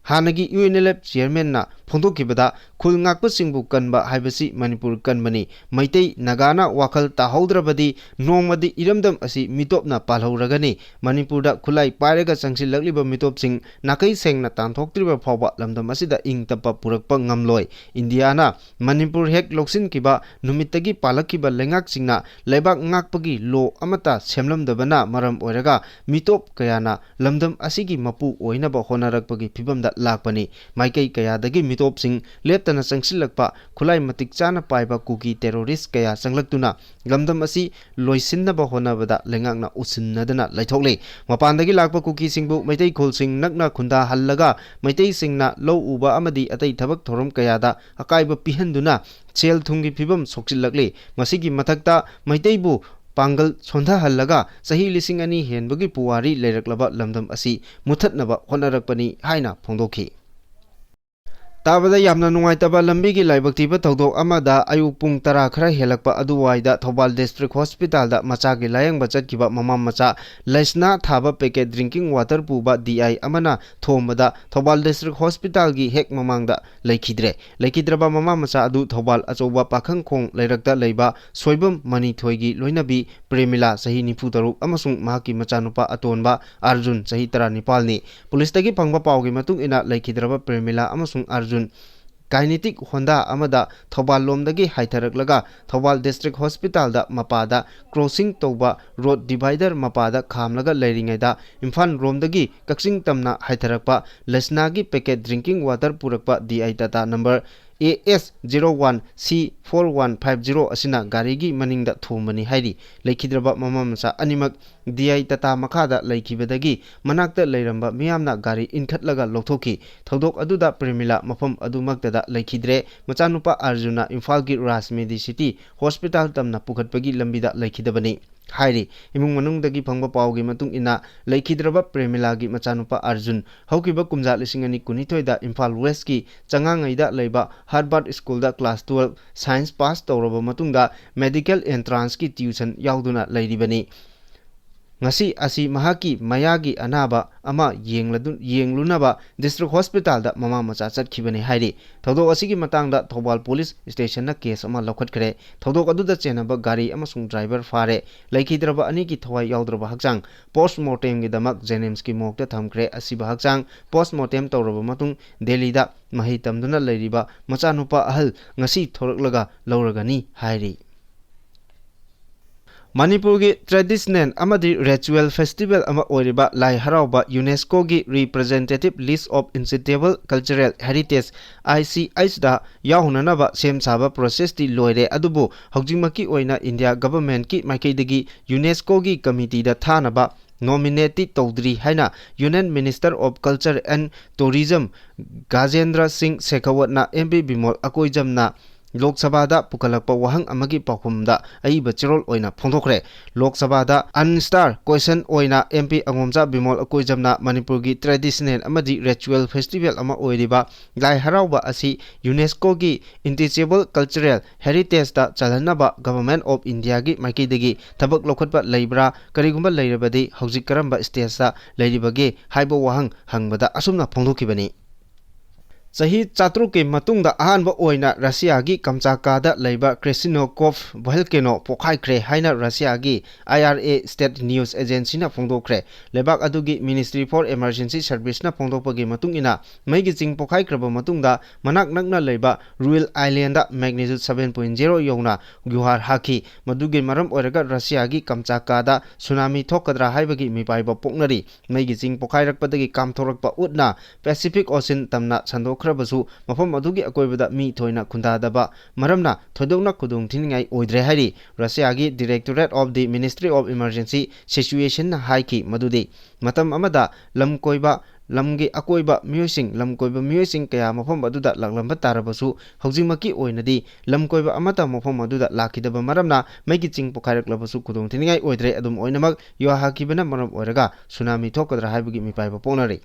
ꯍꯥꯟꯅꯒꯤ ꯌꯨ ꯑꯦꯟ ꯑꯦꯜ ꯑꯦꯐ ꯆꯤꯌꯔꯃꯦꯟꯅ ꯐꯣꯡꯗꯣꯛꯈꯤꯕꯗ, ꯈꯨꯜ ꯉꯥꯛꯄꯁꯤꯡꯕꯨ ꯀꯟꯕ ꯍꯥꯏꯕꯁꯤ ꯃꯅꯤꯄꯨꯔ ꯀꯟꯕꯅꯤ, ꯃꯩꯇꯩ ꯅꯥꯒꯥꯅ ꯋꯥꯈꯜ ꯇꯥꯍꯧꯗ꯭ꯔꯕꯗꯤ ꯅꯣꯡꯃꯗꯤ ꯏꯔꯝꯗꯝ ꯑꯁꯤ ꯃꯤꯇꯣꯞꯅ ꯄꯥꯜꯍꯧꯔꯒꯅꯤ꯫ ꯃꯅꯤꯄꯨꯔꯗ ꯈꯨꯠꯂꯥꯏ ꯄꯥꯏꯔꯒ ꯆꯪꯁꯤꯜꯂꯛꯂꯤꯕ ꯃꯤꯇꯣꯞꯁꯤꯡ ꯅꯥꯀꯩ ꯁꯦꯡꯅ ꯇꯥꯟꯊꯣꯛꯇ꯭ꯔꯤꯕ ꯐꯥꯎꯕ ꯂꯝꯗꯝ ꯑꯁꯤꯗ ꯏꯪ ꯇꯞꯄ ꯄꯨꯔꯛꯄ ꯉꯝꯂꯣꯏ꯫ ꯏꯟꯗꯤꯌꯥꯅ ꯃꯅꯤꯄꯨꯔ ꯍꯦꯛ ꯂꯧꯁꯤꯟꯈꯤꯕ ꯅꯨꯃꯤꯠꯇꯒꯤ ꯄꯥꯜꯂꯛꯈꯤꯕ ꯂꯩꯉꯥꯛꯁꯤꯡꯅ ꯂꯩꯕꯥꯛ ꯉꯥꯛꯄꯒꯤ ꯂꯣ ꯑꯃꯠꯇ ꯁꯦꯝꯂꯝꯗꯕꯅ ꯃꯔꯝ ꯑꯣꯏꯔꯒ ꯃꯤꯇꯣꯞ ꯀꯌꯥꯅ ꯂꯝꯗꯝ ꯑꯁꯤꯒꯤ ꯃꯄꯨ ꯑꯣꯏꯅꯕ ꯍꯣꯠꯅꯔꯛꯄꯒꯤ ꯐꯤꯕꯝꯗ ꯂꯥꯛꯄꯅꯤ꯫ ꯃꯥꯏꯀꯩ ꯀꯌꯥꯗꯒꯤ ꯃꯤꯇꯣꯞꯁꯤꯡ ꯂꯦꯞꯇꯅ ꯆꯪꯁꯤꯜꯂꯛꯄ, ꯈꯨꯠꯂꯥꯏ ꯃꯇꯤꯛ ꯆꯥꯅ ꯄꯥꯏꯕ ꯀꯨꯀꯤ ꯇꯦꯔꯣꯔꯤꯁ ꯀꯌꯥ ꯆꯪꯂꯛꯇꯨꯅ ꯂꯝꯗꯝ ꯑꯁꯤ ꯂꯣꯏꯁꯤꯟꯅꯕ ꯍꯣꯠꯅꯕꯗ ꯂꯩꯉꯥꯛꯅ ꯎꯁꯤꯟꯅꯗꯅ ꯂꯩꯊꯣꯛꯂꯤ꯫ ꯃꯄꯥꯟꯗꯒꯤ ꯂꯥꯛꯄ ꯀꯨꯀꯤꯁꯤꯡꯕꯨ ꯃꯩꯇꯩ ꯈꯨꯜꯁꯤꯡ ꯅꯛꯅ ꯈꯨꯟꯗꯥꯍꯜꯂꯒ ꯃꯩꯇꯩꯁꯤꯡꯅ ꯂꯧ ꯎꯕ ꯑꯃꯗꯤ ꯑꯇꯩ ꯊꯕꯛ ꯊꯧꯔꯝ ꯀꯌꯥꯗ ꯑꯀꯥꯏꯕ ꯄꯤꯍꯟꯗꯨꯅ ꯁꯦꯜ ꯊꯨꯝꯒꯤ ꯐꯤꯕꯝ ꯁꯣꯛꯆꯤꯜꯂꯛꯂꯤ꯫ ꯃꯁꯤꯒꯤ ꯃꯊꯛꯇ ꯃꯩꯇꯩꯕꯨ ꯄꯥꯡꯒꯜ ꯁꯣꯟꯊꯍꯜꯂꯒ ꯆꯍꯤ ꯂꯤꯁꯤꯡ ꯑꯅꯤ ꯍꯦꯟꯕꯒꯤ ꯄꯨꯋꯥꯔꯤ ꯂꯩꯔꯛꯂꯕ ꯂꯝꯗꯝ ꯑꯁꯤ ꯃꯨꯊꯠꯅꯕ ꯍꯣꯠꯅꯔꯛꯄꯅꯤ ꯍꯥꯏꯅ ꯐꯣꯡꯗꯣꯛꯈꯤ꯫ ꯇꯥꯕꯗ ꯌꯥꯝꯅ ꯅꯨꯡꯉꯥꯏꯇꯕ ꯂꯝꯕꯤꯒꯤ ꯂꯥꯏꯕꯛ ꯊꯤꯕ ꯊꯧꯗꯣꯛ ꯑꯃꯗ ꯑꯌꯨꯛ ꯄꯨꯡ ꯇꯔꯥ ꯈꯔ ꯍꯦꯜꯂꯛꯄ ꯑꯗꯨꯋꯥꯏꯗ ꯊꯧꯕꯥꯜ ꯗꯤꯁꯇ꯭ꯔꯤꯛ ꯍꯣꯁꯄꯤꯇꯥꯜꯗ ꯃꯆꯥꯒꯤ ꯂꯥꯌꯦꯡꯕ ꯆꯠꯈꯤꯕ ꯃꯃꯥ ꯃꯆꯥ ꯂꯩꯁꯅꯥ ꯊꯥꯕ ꯄꯦꯀꯦꯠ ꯗ꯭ꯔꯤꯡꯀꯤꯡ ꯋꯥꯇꯔ ꯄꯨꯕ ꯗꯤ ꯑꯥꯏ ꯑꯃꯅ ꯊꯣꯝꯕꯗ ꯊꯧꯕꯥꯜ ꯗꯤꯁꯇ꯭ꯔꯤꯛ ꯍꯣꯁꯄꯤꯇꯥꯜꯒꯤ ꯍꯦꯛ ꯃꯃꯥꯡꯗ ꯂꯩꯈꯤꯗ꯭ꯔꯦ꯫ ꯂꯩꯈꯤꯗ꯭ꯔꯕ ꯃꯃꯥ ꯃꯆꯥ ꯑꯗꯨ ꯊꯧꯕꯥꯜ ꯑꯆꯧꯕ ꯄꯥꯈꯪꯈꯣꯡ ꯂꯩꯔꯛꯇ ꯂꯩꯕ ꯁꯣꯏꯕꯝ ꯃꯅꯤꯊꯣꯏꯒꯤ ꯂꯣꯏꯅꯕꯤ ꯄ꯭ꯔꯦꯃꯤꯂꯥ, ꯆꯍꯤ ꯅꯤꯐꯨ ꯇꯔꯨꯛ, ꯑꯃꯁꯨꯡ ꯃꯍꯥꯛꯀꯤ ꯃꯆꯥꯅꯨꯄꯥ ꯑꯇꯣꯟꯕ ꯑꯥꯔꯖꯨꯟ, ꯆꯍꯤ ꯇꯔꯥꯅꯤꯄꯥꯜꯅꯤ꯫ ꯄꯨꯂꯤꯁꯇꯒꯤ ꯐꯪꯕ ꯄꯥꯎꯒꯤ ꯃꯇꯨꯡ ꯏꯟꯅ, ꯂꯩꯈꯤꯗ꯭ꯔꯕ ꯄ꯭ꯔꯦꯃꯤꯂꯥ ꯑꯃꯁꯨꯡ ꯑꯥꯔꯖꯨꯟ ꯀꯥꯏꯅꯦꯇꯤꯛ ꯍꯣꯟꯗꯥ ꯑꯃꯗ ꯊꯧꯕꯥꯜ ꯂꯣꯝꯗꯒꯤ ꯍꯥꯏꯊꯔꯛꯂꯒ ꯊꯧꯕꯥꯜ ꯗꯤꯁꯇ꯭ꯔꯤꯛ ꯍꯣꯁꯄꯤꯇꯥꯜꯗ ꯃꯄꯥꯗ ꯀ꯭ꯔꯣꯁꯤꯡ ꯇꯧꯕ ꯔꯣꯗ ꯗꯤꯚꯥꯏꯗꯔ ꯃꯄꯥꯗ ꯈꯥꯝꯂꯒ ꯂꯩꯔꯤꯉꯩꯗ ꯏꯝꯐꯥꯜ ꯔꯣꯝꯗꯒꯤ ꯀꯛꯆꯤꯡ ꯇꯝꯅ ꯍꯥꯏꯊꯔꯛꯄ ꯂꯩꯁꯅꯥꯒꯤ ꯄꯦꯀꯦꯠ ꯗ꯭ꯔꯤꯡꯀꯤꯡ ꯋꯥꯇꯔ ꯄꯨꯔꯛꯄ D I Tata number A S zero one ꯁꯤ ꯐꯣꯔ ꯋꯥꯟ ꯐꯥꯏꯚ ꯖꯤꯔꯣ ꯑꯁꯤꯅ ꯒꯥꯔꯤꯒꯤ ꯃꯅꯤꯡꯗ ꯊꯣꯝꯕꯅꯤ ꯍꯥꯏꯔꯤ꯫ ꯂꯩꯈꯤꯗ꯭ꯔꯕ ꯃꯃꯥ ꯃꯆꯥ ꯑꯅꯤꯃꯛ ꯗꯤ ꯑꯥꯏ ꯇꯥꯇꯥ ꯃꯈꯥꯗ ꯂꯩꯈꯤꯕꯗꯒꯤ ꯃꯅꯥꯛꯇ ꯂꯩꯔꯝꯕ ꯃꯤꯌꯥꯝꯅ ꯒꯥꯔꯤ ꯏꯟꯈꯠꯂꯒ ꯂꯧꯊꯣꯛꯈꯤ꯫ ꯊꯧꯗꯣꯛ ꯑꯗꯨꯗ ꯄ꯭ꯔꯦꯃꯤꯂꯥ ꯃꯐꯝ ꯑꯗꯨꯃꯛꯇꯗ ꯂꯩꯈꯤꯗ꯭ꯔꯦ꯫ ꯃꯆꯥꯅꯨꯄꯥ ꯑꯥꯔꯖꯨꯟꯅ ꯏꯝꯐꯥꯜꯒꯤ ꯔꯥꯖ ꯃꯦꯗꯤꯁꯤꯇꯤ ꯍꯣꯁꯄꯤꯇꯥꯜ ꯇꯝꯅ ꯄꯨꯈꯠꯄꯒꯤ ꯂꯝꯕꯤꯗ ꯂꯩꯈꯤꯗꯕꯅꯤ ꯍꯥꯏꯔꯤ꯫ ꯏꯃꯨꯡ ꯃꯅꯨꯡꯗꯒꯤ ꯐꯪꯕ ꯄꯥꯎꯒꯤ ꯃꯇꯨꯡ ꯏꯟꯅ, ꯂꯩꯈꯤꯗ꯭ꯔꯕ ꯄ꯭ꯔꯦꯃꯤꯂꯥꯒꯤ ꯃꯆꯥꯅꯨꯄꯥ ꯑꯥꯔꯖꯨꯟ ꯍꯧꯈꯤꯕ ꯀꯨꯝꯖꯥ ꯂꯤꯁꯤꯡ ꯑꯅꯤ ꯀꯨꯟꯅꯤꯊꯣꯏꯗ ꯏꯝꯐꯥꯜ ꯋꯦꯁꯀꯤ ꯆꯉꯥꯉꯩꯗ ꯂꯩꯕ ꯍꯔꯕꯥꯔꯠ ꯁ꯭ꯀꯨꯜꯗ ꯀ꯭ꯂꯥꯁ ꯇꯨꯋꯦꯜꯐ ꯁꯥꯏꯟꯁ ꯄꯥꯁ ꯇꯧꯔꯕ ꯃꯇꯨꯡꯗ ꯃꯦꯗꯤꯀꯦꯜ ꯑꯦꯟꯇ꯭ꯔꯥꯟꯁꯀꯤ ꯇ꯭ꯌꯨꯁꯟ ꯌꯥꯎꯗꯨꯅ ꯂꯩꯔꯤꯕꯅꯤ꯫ ꯉꯁꯤ ꯑꯁꯤ ꯃꯍꯥꯛꯀꯤ ꯃꯌꯥꯒꯤ ꯑꯅꯥꯕ ꯑꯃ ꯌꯦꯡꯂꯗꯨ-, ꯌꯦꯡꯂꯨꯅꯕ ꯗꯤꯁꯇ꯭ꯔꯤꯛ ꯍꯣꯁꯄꯤꯇꯥꯜꯗ ꯃꯃꯥ ꯃꯆꯥ ꯆꯠꯈꯤꯕꯅꯤ ꯍꯥꯏꯔꯤ꯫ ꯊꯧꯗꯣꯛ ꯑꯁꯤꯒꯤ ꯃꯇꯥꯡꯗ ꯊꯧꯕꯥꯜ ꯄꯨꯂꯤꯁ ꯁ꯭ꯇꯦꯁꯟꯅ ꯀꯦꯁ ꯑꯃ ꯂꯧꯈꯠꯈ꯭ꯔꯦ꯫ ꯊꯧꯗꯣꯛ ꯑꯗꯨꯗ ꯆꯦꯟꯅꯕ ꯒꯥꯔꯤ ꯑꯃꯁꯨꯡ ꯗ꯭ꯔꯥꯏꯚꯔ ꯐꯥꯔꯦ꯫ ꯂꯩꯈꯤꯗ꯭ꯔꯕ ꯑꯅꯤꯒꯤ ꯊꯋꯥꯏ ꯌꯥꯎꯗ꯭ꯔꯕ ꯍꯛꯆꯥꯡ ꯄꯣꯁꯃꯣꯔꯇꯦꯝꯒꯤꯗꯃꯛ ꯖꯦꯅꯤꯝꯁꯀꯤ ꯃꯣꯔꯒꯇ ꯊꯝꯈ꯭ꯔꯦ꯫ ꯑꯁꯤꯕ ꯍꯛꯆꯥꯡ ꯄꯣꯁꯃꯣꯔꯇꯦꯝ ꯇꯧꯔꯕ ꯃꯇꯨꯡ ꯗꯦꯜꯂꯤꯗ ꯃꯍꯩ ꯇꯝꯗꯨꯅ ꯂꯩꯔꯤꯕ ꯃꯆꯥꯅꯨꯄꯥ ꯑꯍꯜ ꯉꯁꯤ ꯊꯣꯔꯛꯂꯒ ꯂꯧꯔꯒꯅꯤ ꯍꯥꯏꯔꯤ꯫ ꯃꯅꯤꯄꯨꯔꯒꯤ ꯇ꯭ꯔꯦꯗꯤꯁꯅꯦꯜ ꯑꯃꯗꯤ ꯔꯤꯆꯨꯋꯦꯜ ꯐꯦꯁꯇꯤꯚꯦꯜ ꯑꯃ ꯑꯣꯏꯔꯤꯕ ꯂꯥꯏ ꯍꯔꯥꯎꯕ ꯌꯨꯅꯦꯁꯀꯣꯒꯤ Representative List of Immaterial Cultural Heritage, I C H ꯗ ꯌꯥꯎꯍꯟꯅꯅꯕ ꯁꯦꯝ ꯁꯥꯕ ꯄ꯭ꯔꯣꯁꯦꯁꯇꯤ ꯂꯣꯏꯔꯦ, ꯑꯗꯨꯕꯨ ꯍꯧꯖꯤꯛꯃꯛꯀꯤ ꯑꯣꯏꯅ ꯏꯟꯗꯤꯌꯥ ꯒꯚꯔꯟꯃꯦꯟꯠꯀꯤ ꯃꯥꯏꯀꯩꯗꯒꯤ ꯌꯨꯅꯦꯁꯀꯣꯒꯤ ꯀꯃꯤꯇꯤꯗ ꯊꯥꯅꯕ ꯅꯣꯃꯤꯅꯦꯠꯇꯤ ꯇꯧꯗ꯭ꯔꯤ ꯍꯥꯏꯅ Union Minister of Culture and Tourism ꯒꯖꯦꯟꯗ꯭ꯔ ꯁꯤꯡ ꯁꯦꯈꯥꯋꯠꯅ ꯑꯦꯝ ꯄꯤ ꯕꯤꯃꯣꯜ ꯑꯀꯣꯏꯖꯝꯅ ꯂꯣꯛ ꯁꯚꯥꯗ ꯄꯨꯈꯠꯂꯛꯄ ꯋꯥꯍꯪ ꯑꯃꯒꯤ ꯄꯥꯎꯈꯨꯝꯗ ꯑꯏꯕ ꯆꯦꯔꯣꯜ ꯑꯣꯏꯅ ꯐꯣꯡꯗꯣꯛꯈ꯭ꯔꯦ꯫ ꯂꯣꯛ ꯁꯚꯥꯗ unanswered question ꯑꯣꯏꯅ M P ꯑꯉꯣꯝꯆꯥ ꯕꯤꯃꯣꯜ ꯑꯀꯣꯏꯖꯝꯅ ꯃꯅꯤꯄꯨꯔꯒꯤ traditional ꯑꯃꯗꯤ ritual festival ꯑꯃ ꯑꯣꯏꯔꯤꯕ ꯂꯥꯏ ꯍꯔꯥꯎꯕ ꯑꯁꯤ UNESCOꯒꯤ Immaterial Cultural Heritageꯇ ꯆꯜꯍꯟꯅꯕ Government of Indiaꯒꯤ ꯃꯥꯏꯀꯩꯗꯒꯤ ꯊꯕꯛ ꯂꯧꯈꯠꯄ ꯂꯩꯕ꯭ꯔꯥ? ꯀꯔꯤꯒꯨꯝꯕ ꯂꯩꯔꯕꯗꯤ ꯍꯧꯖꯤꯛ ꯀꯔꯝꯕ stageꯇ ꯂꯩꯔꯤꯕꯒꯦ ꯍꯥꯏꯕ ꯋꯥꯍꯪ ꯍꯪꯕꯗ ꯑꯁꯨꯝꯅ ꯐꯣꯡꯗꯣꯛꯈꯤꯕꯅꯤ꯫ ꯆꯍꯤ ꯆꯥꯇ꯭ꯔꯨꯛꯀꯤ ꯃꯇꯨꯡꯗ ꯑꯍꯥꯟꯕ ꯑꯣꯏꯅ ꯔꯁꯤꯌꯥꯒꯤ ꯀꯝꯆꯥꯀꯥꯗ ꯂꯩꯕ Krasnokov volcano ꯄꯣꯈꯥꯏꯈ꯭ꯔꯦ ꯍꯥꯏꯅ ꯔꯁꯤꯌꯥꯒꯤ I R A State News Agencyꯅ ꯐꯣꯡꯗꯣꯛꯈ꯭ꯔꯦ꯫ ꯂꯩꯕꯥꯛ ꯑꯗꯨꯒꯤ Ministry for Emergency Serviceꯅ ꯐꯣꯡꯗꯣꯛꯄꯒꯤ ꯃꯇꯨꯡ ꯏꯟꯅ, ꯃꯩꯒꯤ ꯆꯤꯡ ꯄꯣꯈꯥꯏꯈ꯭ꯕ ꯃꯇꯨꯡꯗ ꯃꯅꯥꯛ ꯅꯛꯅ ꯂꯩꯕ Rurel Islandꯗ magnitude seven point zero ꯌꯧꯅ ꯌꯨꯍꯥꯔ ꯍꯥꯈꯤ꯫ ꯃꯗꯨꯒꯤ ꯃꯔꯝ ꯑꯣꯏꯔꯒ ꯔꯁꯤꯌꯥꯒꯤ ꯀꯝꯆꯥꯀꯥꯗ ꯁꯨꯅꯥꯃꯤ ꯊꯣꯛꯀꯗ꯭ꯔꯥ ꯍꯥꯏꯕꯒꯤ ꯃꯤꯄꯥꯏꯕ ꯄꯣꯛꯅꯔꯤ꯫ ꯃꯩꯒꯤ ꯆꯤꯡ ꯄꯣꯈꯥꯏꯔꯛꯄꯗꯒꯤ ꯀꯥꯝꯊꯣꯔꯛꯄ ꯎꯠꯅ Pacific Ocean ꯇꯝꯅ ꯁꯟꯗꯣꯛꯈ꯭ꯔꯕꯁꯨ, ꯃꯐꯝ ꯑꯗꯨꯒꯤ ꯑꯀꯣꯏꯕꯗ ꯃꯤ ꯊꯣꯏꯅ ꯈꯨꯟꯗꯥꯗꯕ ꯃꯔꯝꯅ ꯊꯣꯏꯗꯣꯛꯅ ꯈꯨꯗꯣꯡꯊꯤꯅꯤꯡꯉꯥꯏ ꯑꯣꯏꯗ꯭ꯔꯦ ꯍꯥꯏꯔꯤ꯫ ꯔꯁꯤꯌꯥꯒꯤ Directorate of the Ministry of Emergency Situationꯅ ꯍꯥꯏꯈꯤ ꯃꯗꯨꯗꯤ ꯃꯇꯝ ꯑꯃꯗ ꯂꯝ ꯀꯣꯏꯕ, ꯂꯝꯒꯤ ꯑꯀꯣꯏꯕ ꯃꯤꯑꯣꯏꯁꯤꯡ, ꯂꯝ ꯀꯣꯏꯕ ꯃꯤꯑꯣꯏꯁꯤꯡ ꯀꯌꯥ ꯃꯐꯝ ꯑꯗꯨꯗ ꯂꯥꯛꯂꯝꯕ ꯇꯥꯔꯕꯁꯨ, ꯍꯧꯖꯤꯛꯃꯛꯀꯤ ꯑꯣꯏꯅꯗꯤ ꯂꯝ ꯀꯣꯏꯕ ꯑꯃꯠꯇ ꯃꯐꯝ ꯑꯗꯨꯗ ꯂꯥꯛꯈꯤꯗꯕ ꯃꯔꯝꯅ ꯃꯩꯒꯤ ꯆꯤꯡ ꯄꯣꯈꯥꯏꯔꯛꯂꯕꯁꯨ ꯈꯨꯗꯣꯡꯊꯤꯅꯤꯡꯉꯥꯏ ꯑꯣꯏꯗ꯭ꯔꯦ꯫ ꯑꯗꯨꯝ ꯑꯣꯏꯅꯃꯛ, ꯌꯨꯍꯥꯔ ꯍꯥꯈꯤꯕꯅ ꯃꯔꯝ ꯑꯣꯏꯔꯒ ꯁꯨꯅꯥꯃꯤ ꯊꯣꯛꯀꯗ꯭ꯔꯥ ꯍꯥꯏꯕꯒꯤ ꯃꯤꯄꯥꯏꯕ ꯄꯣꯛꯅꯔꯤ꯫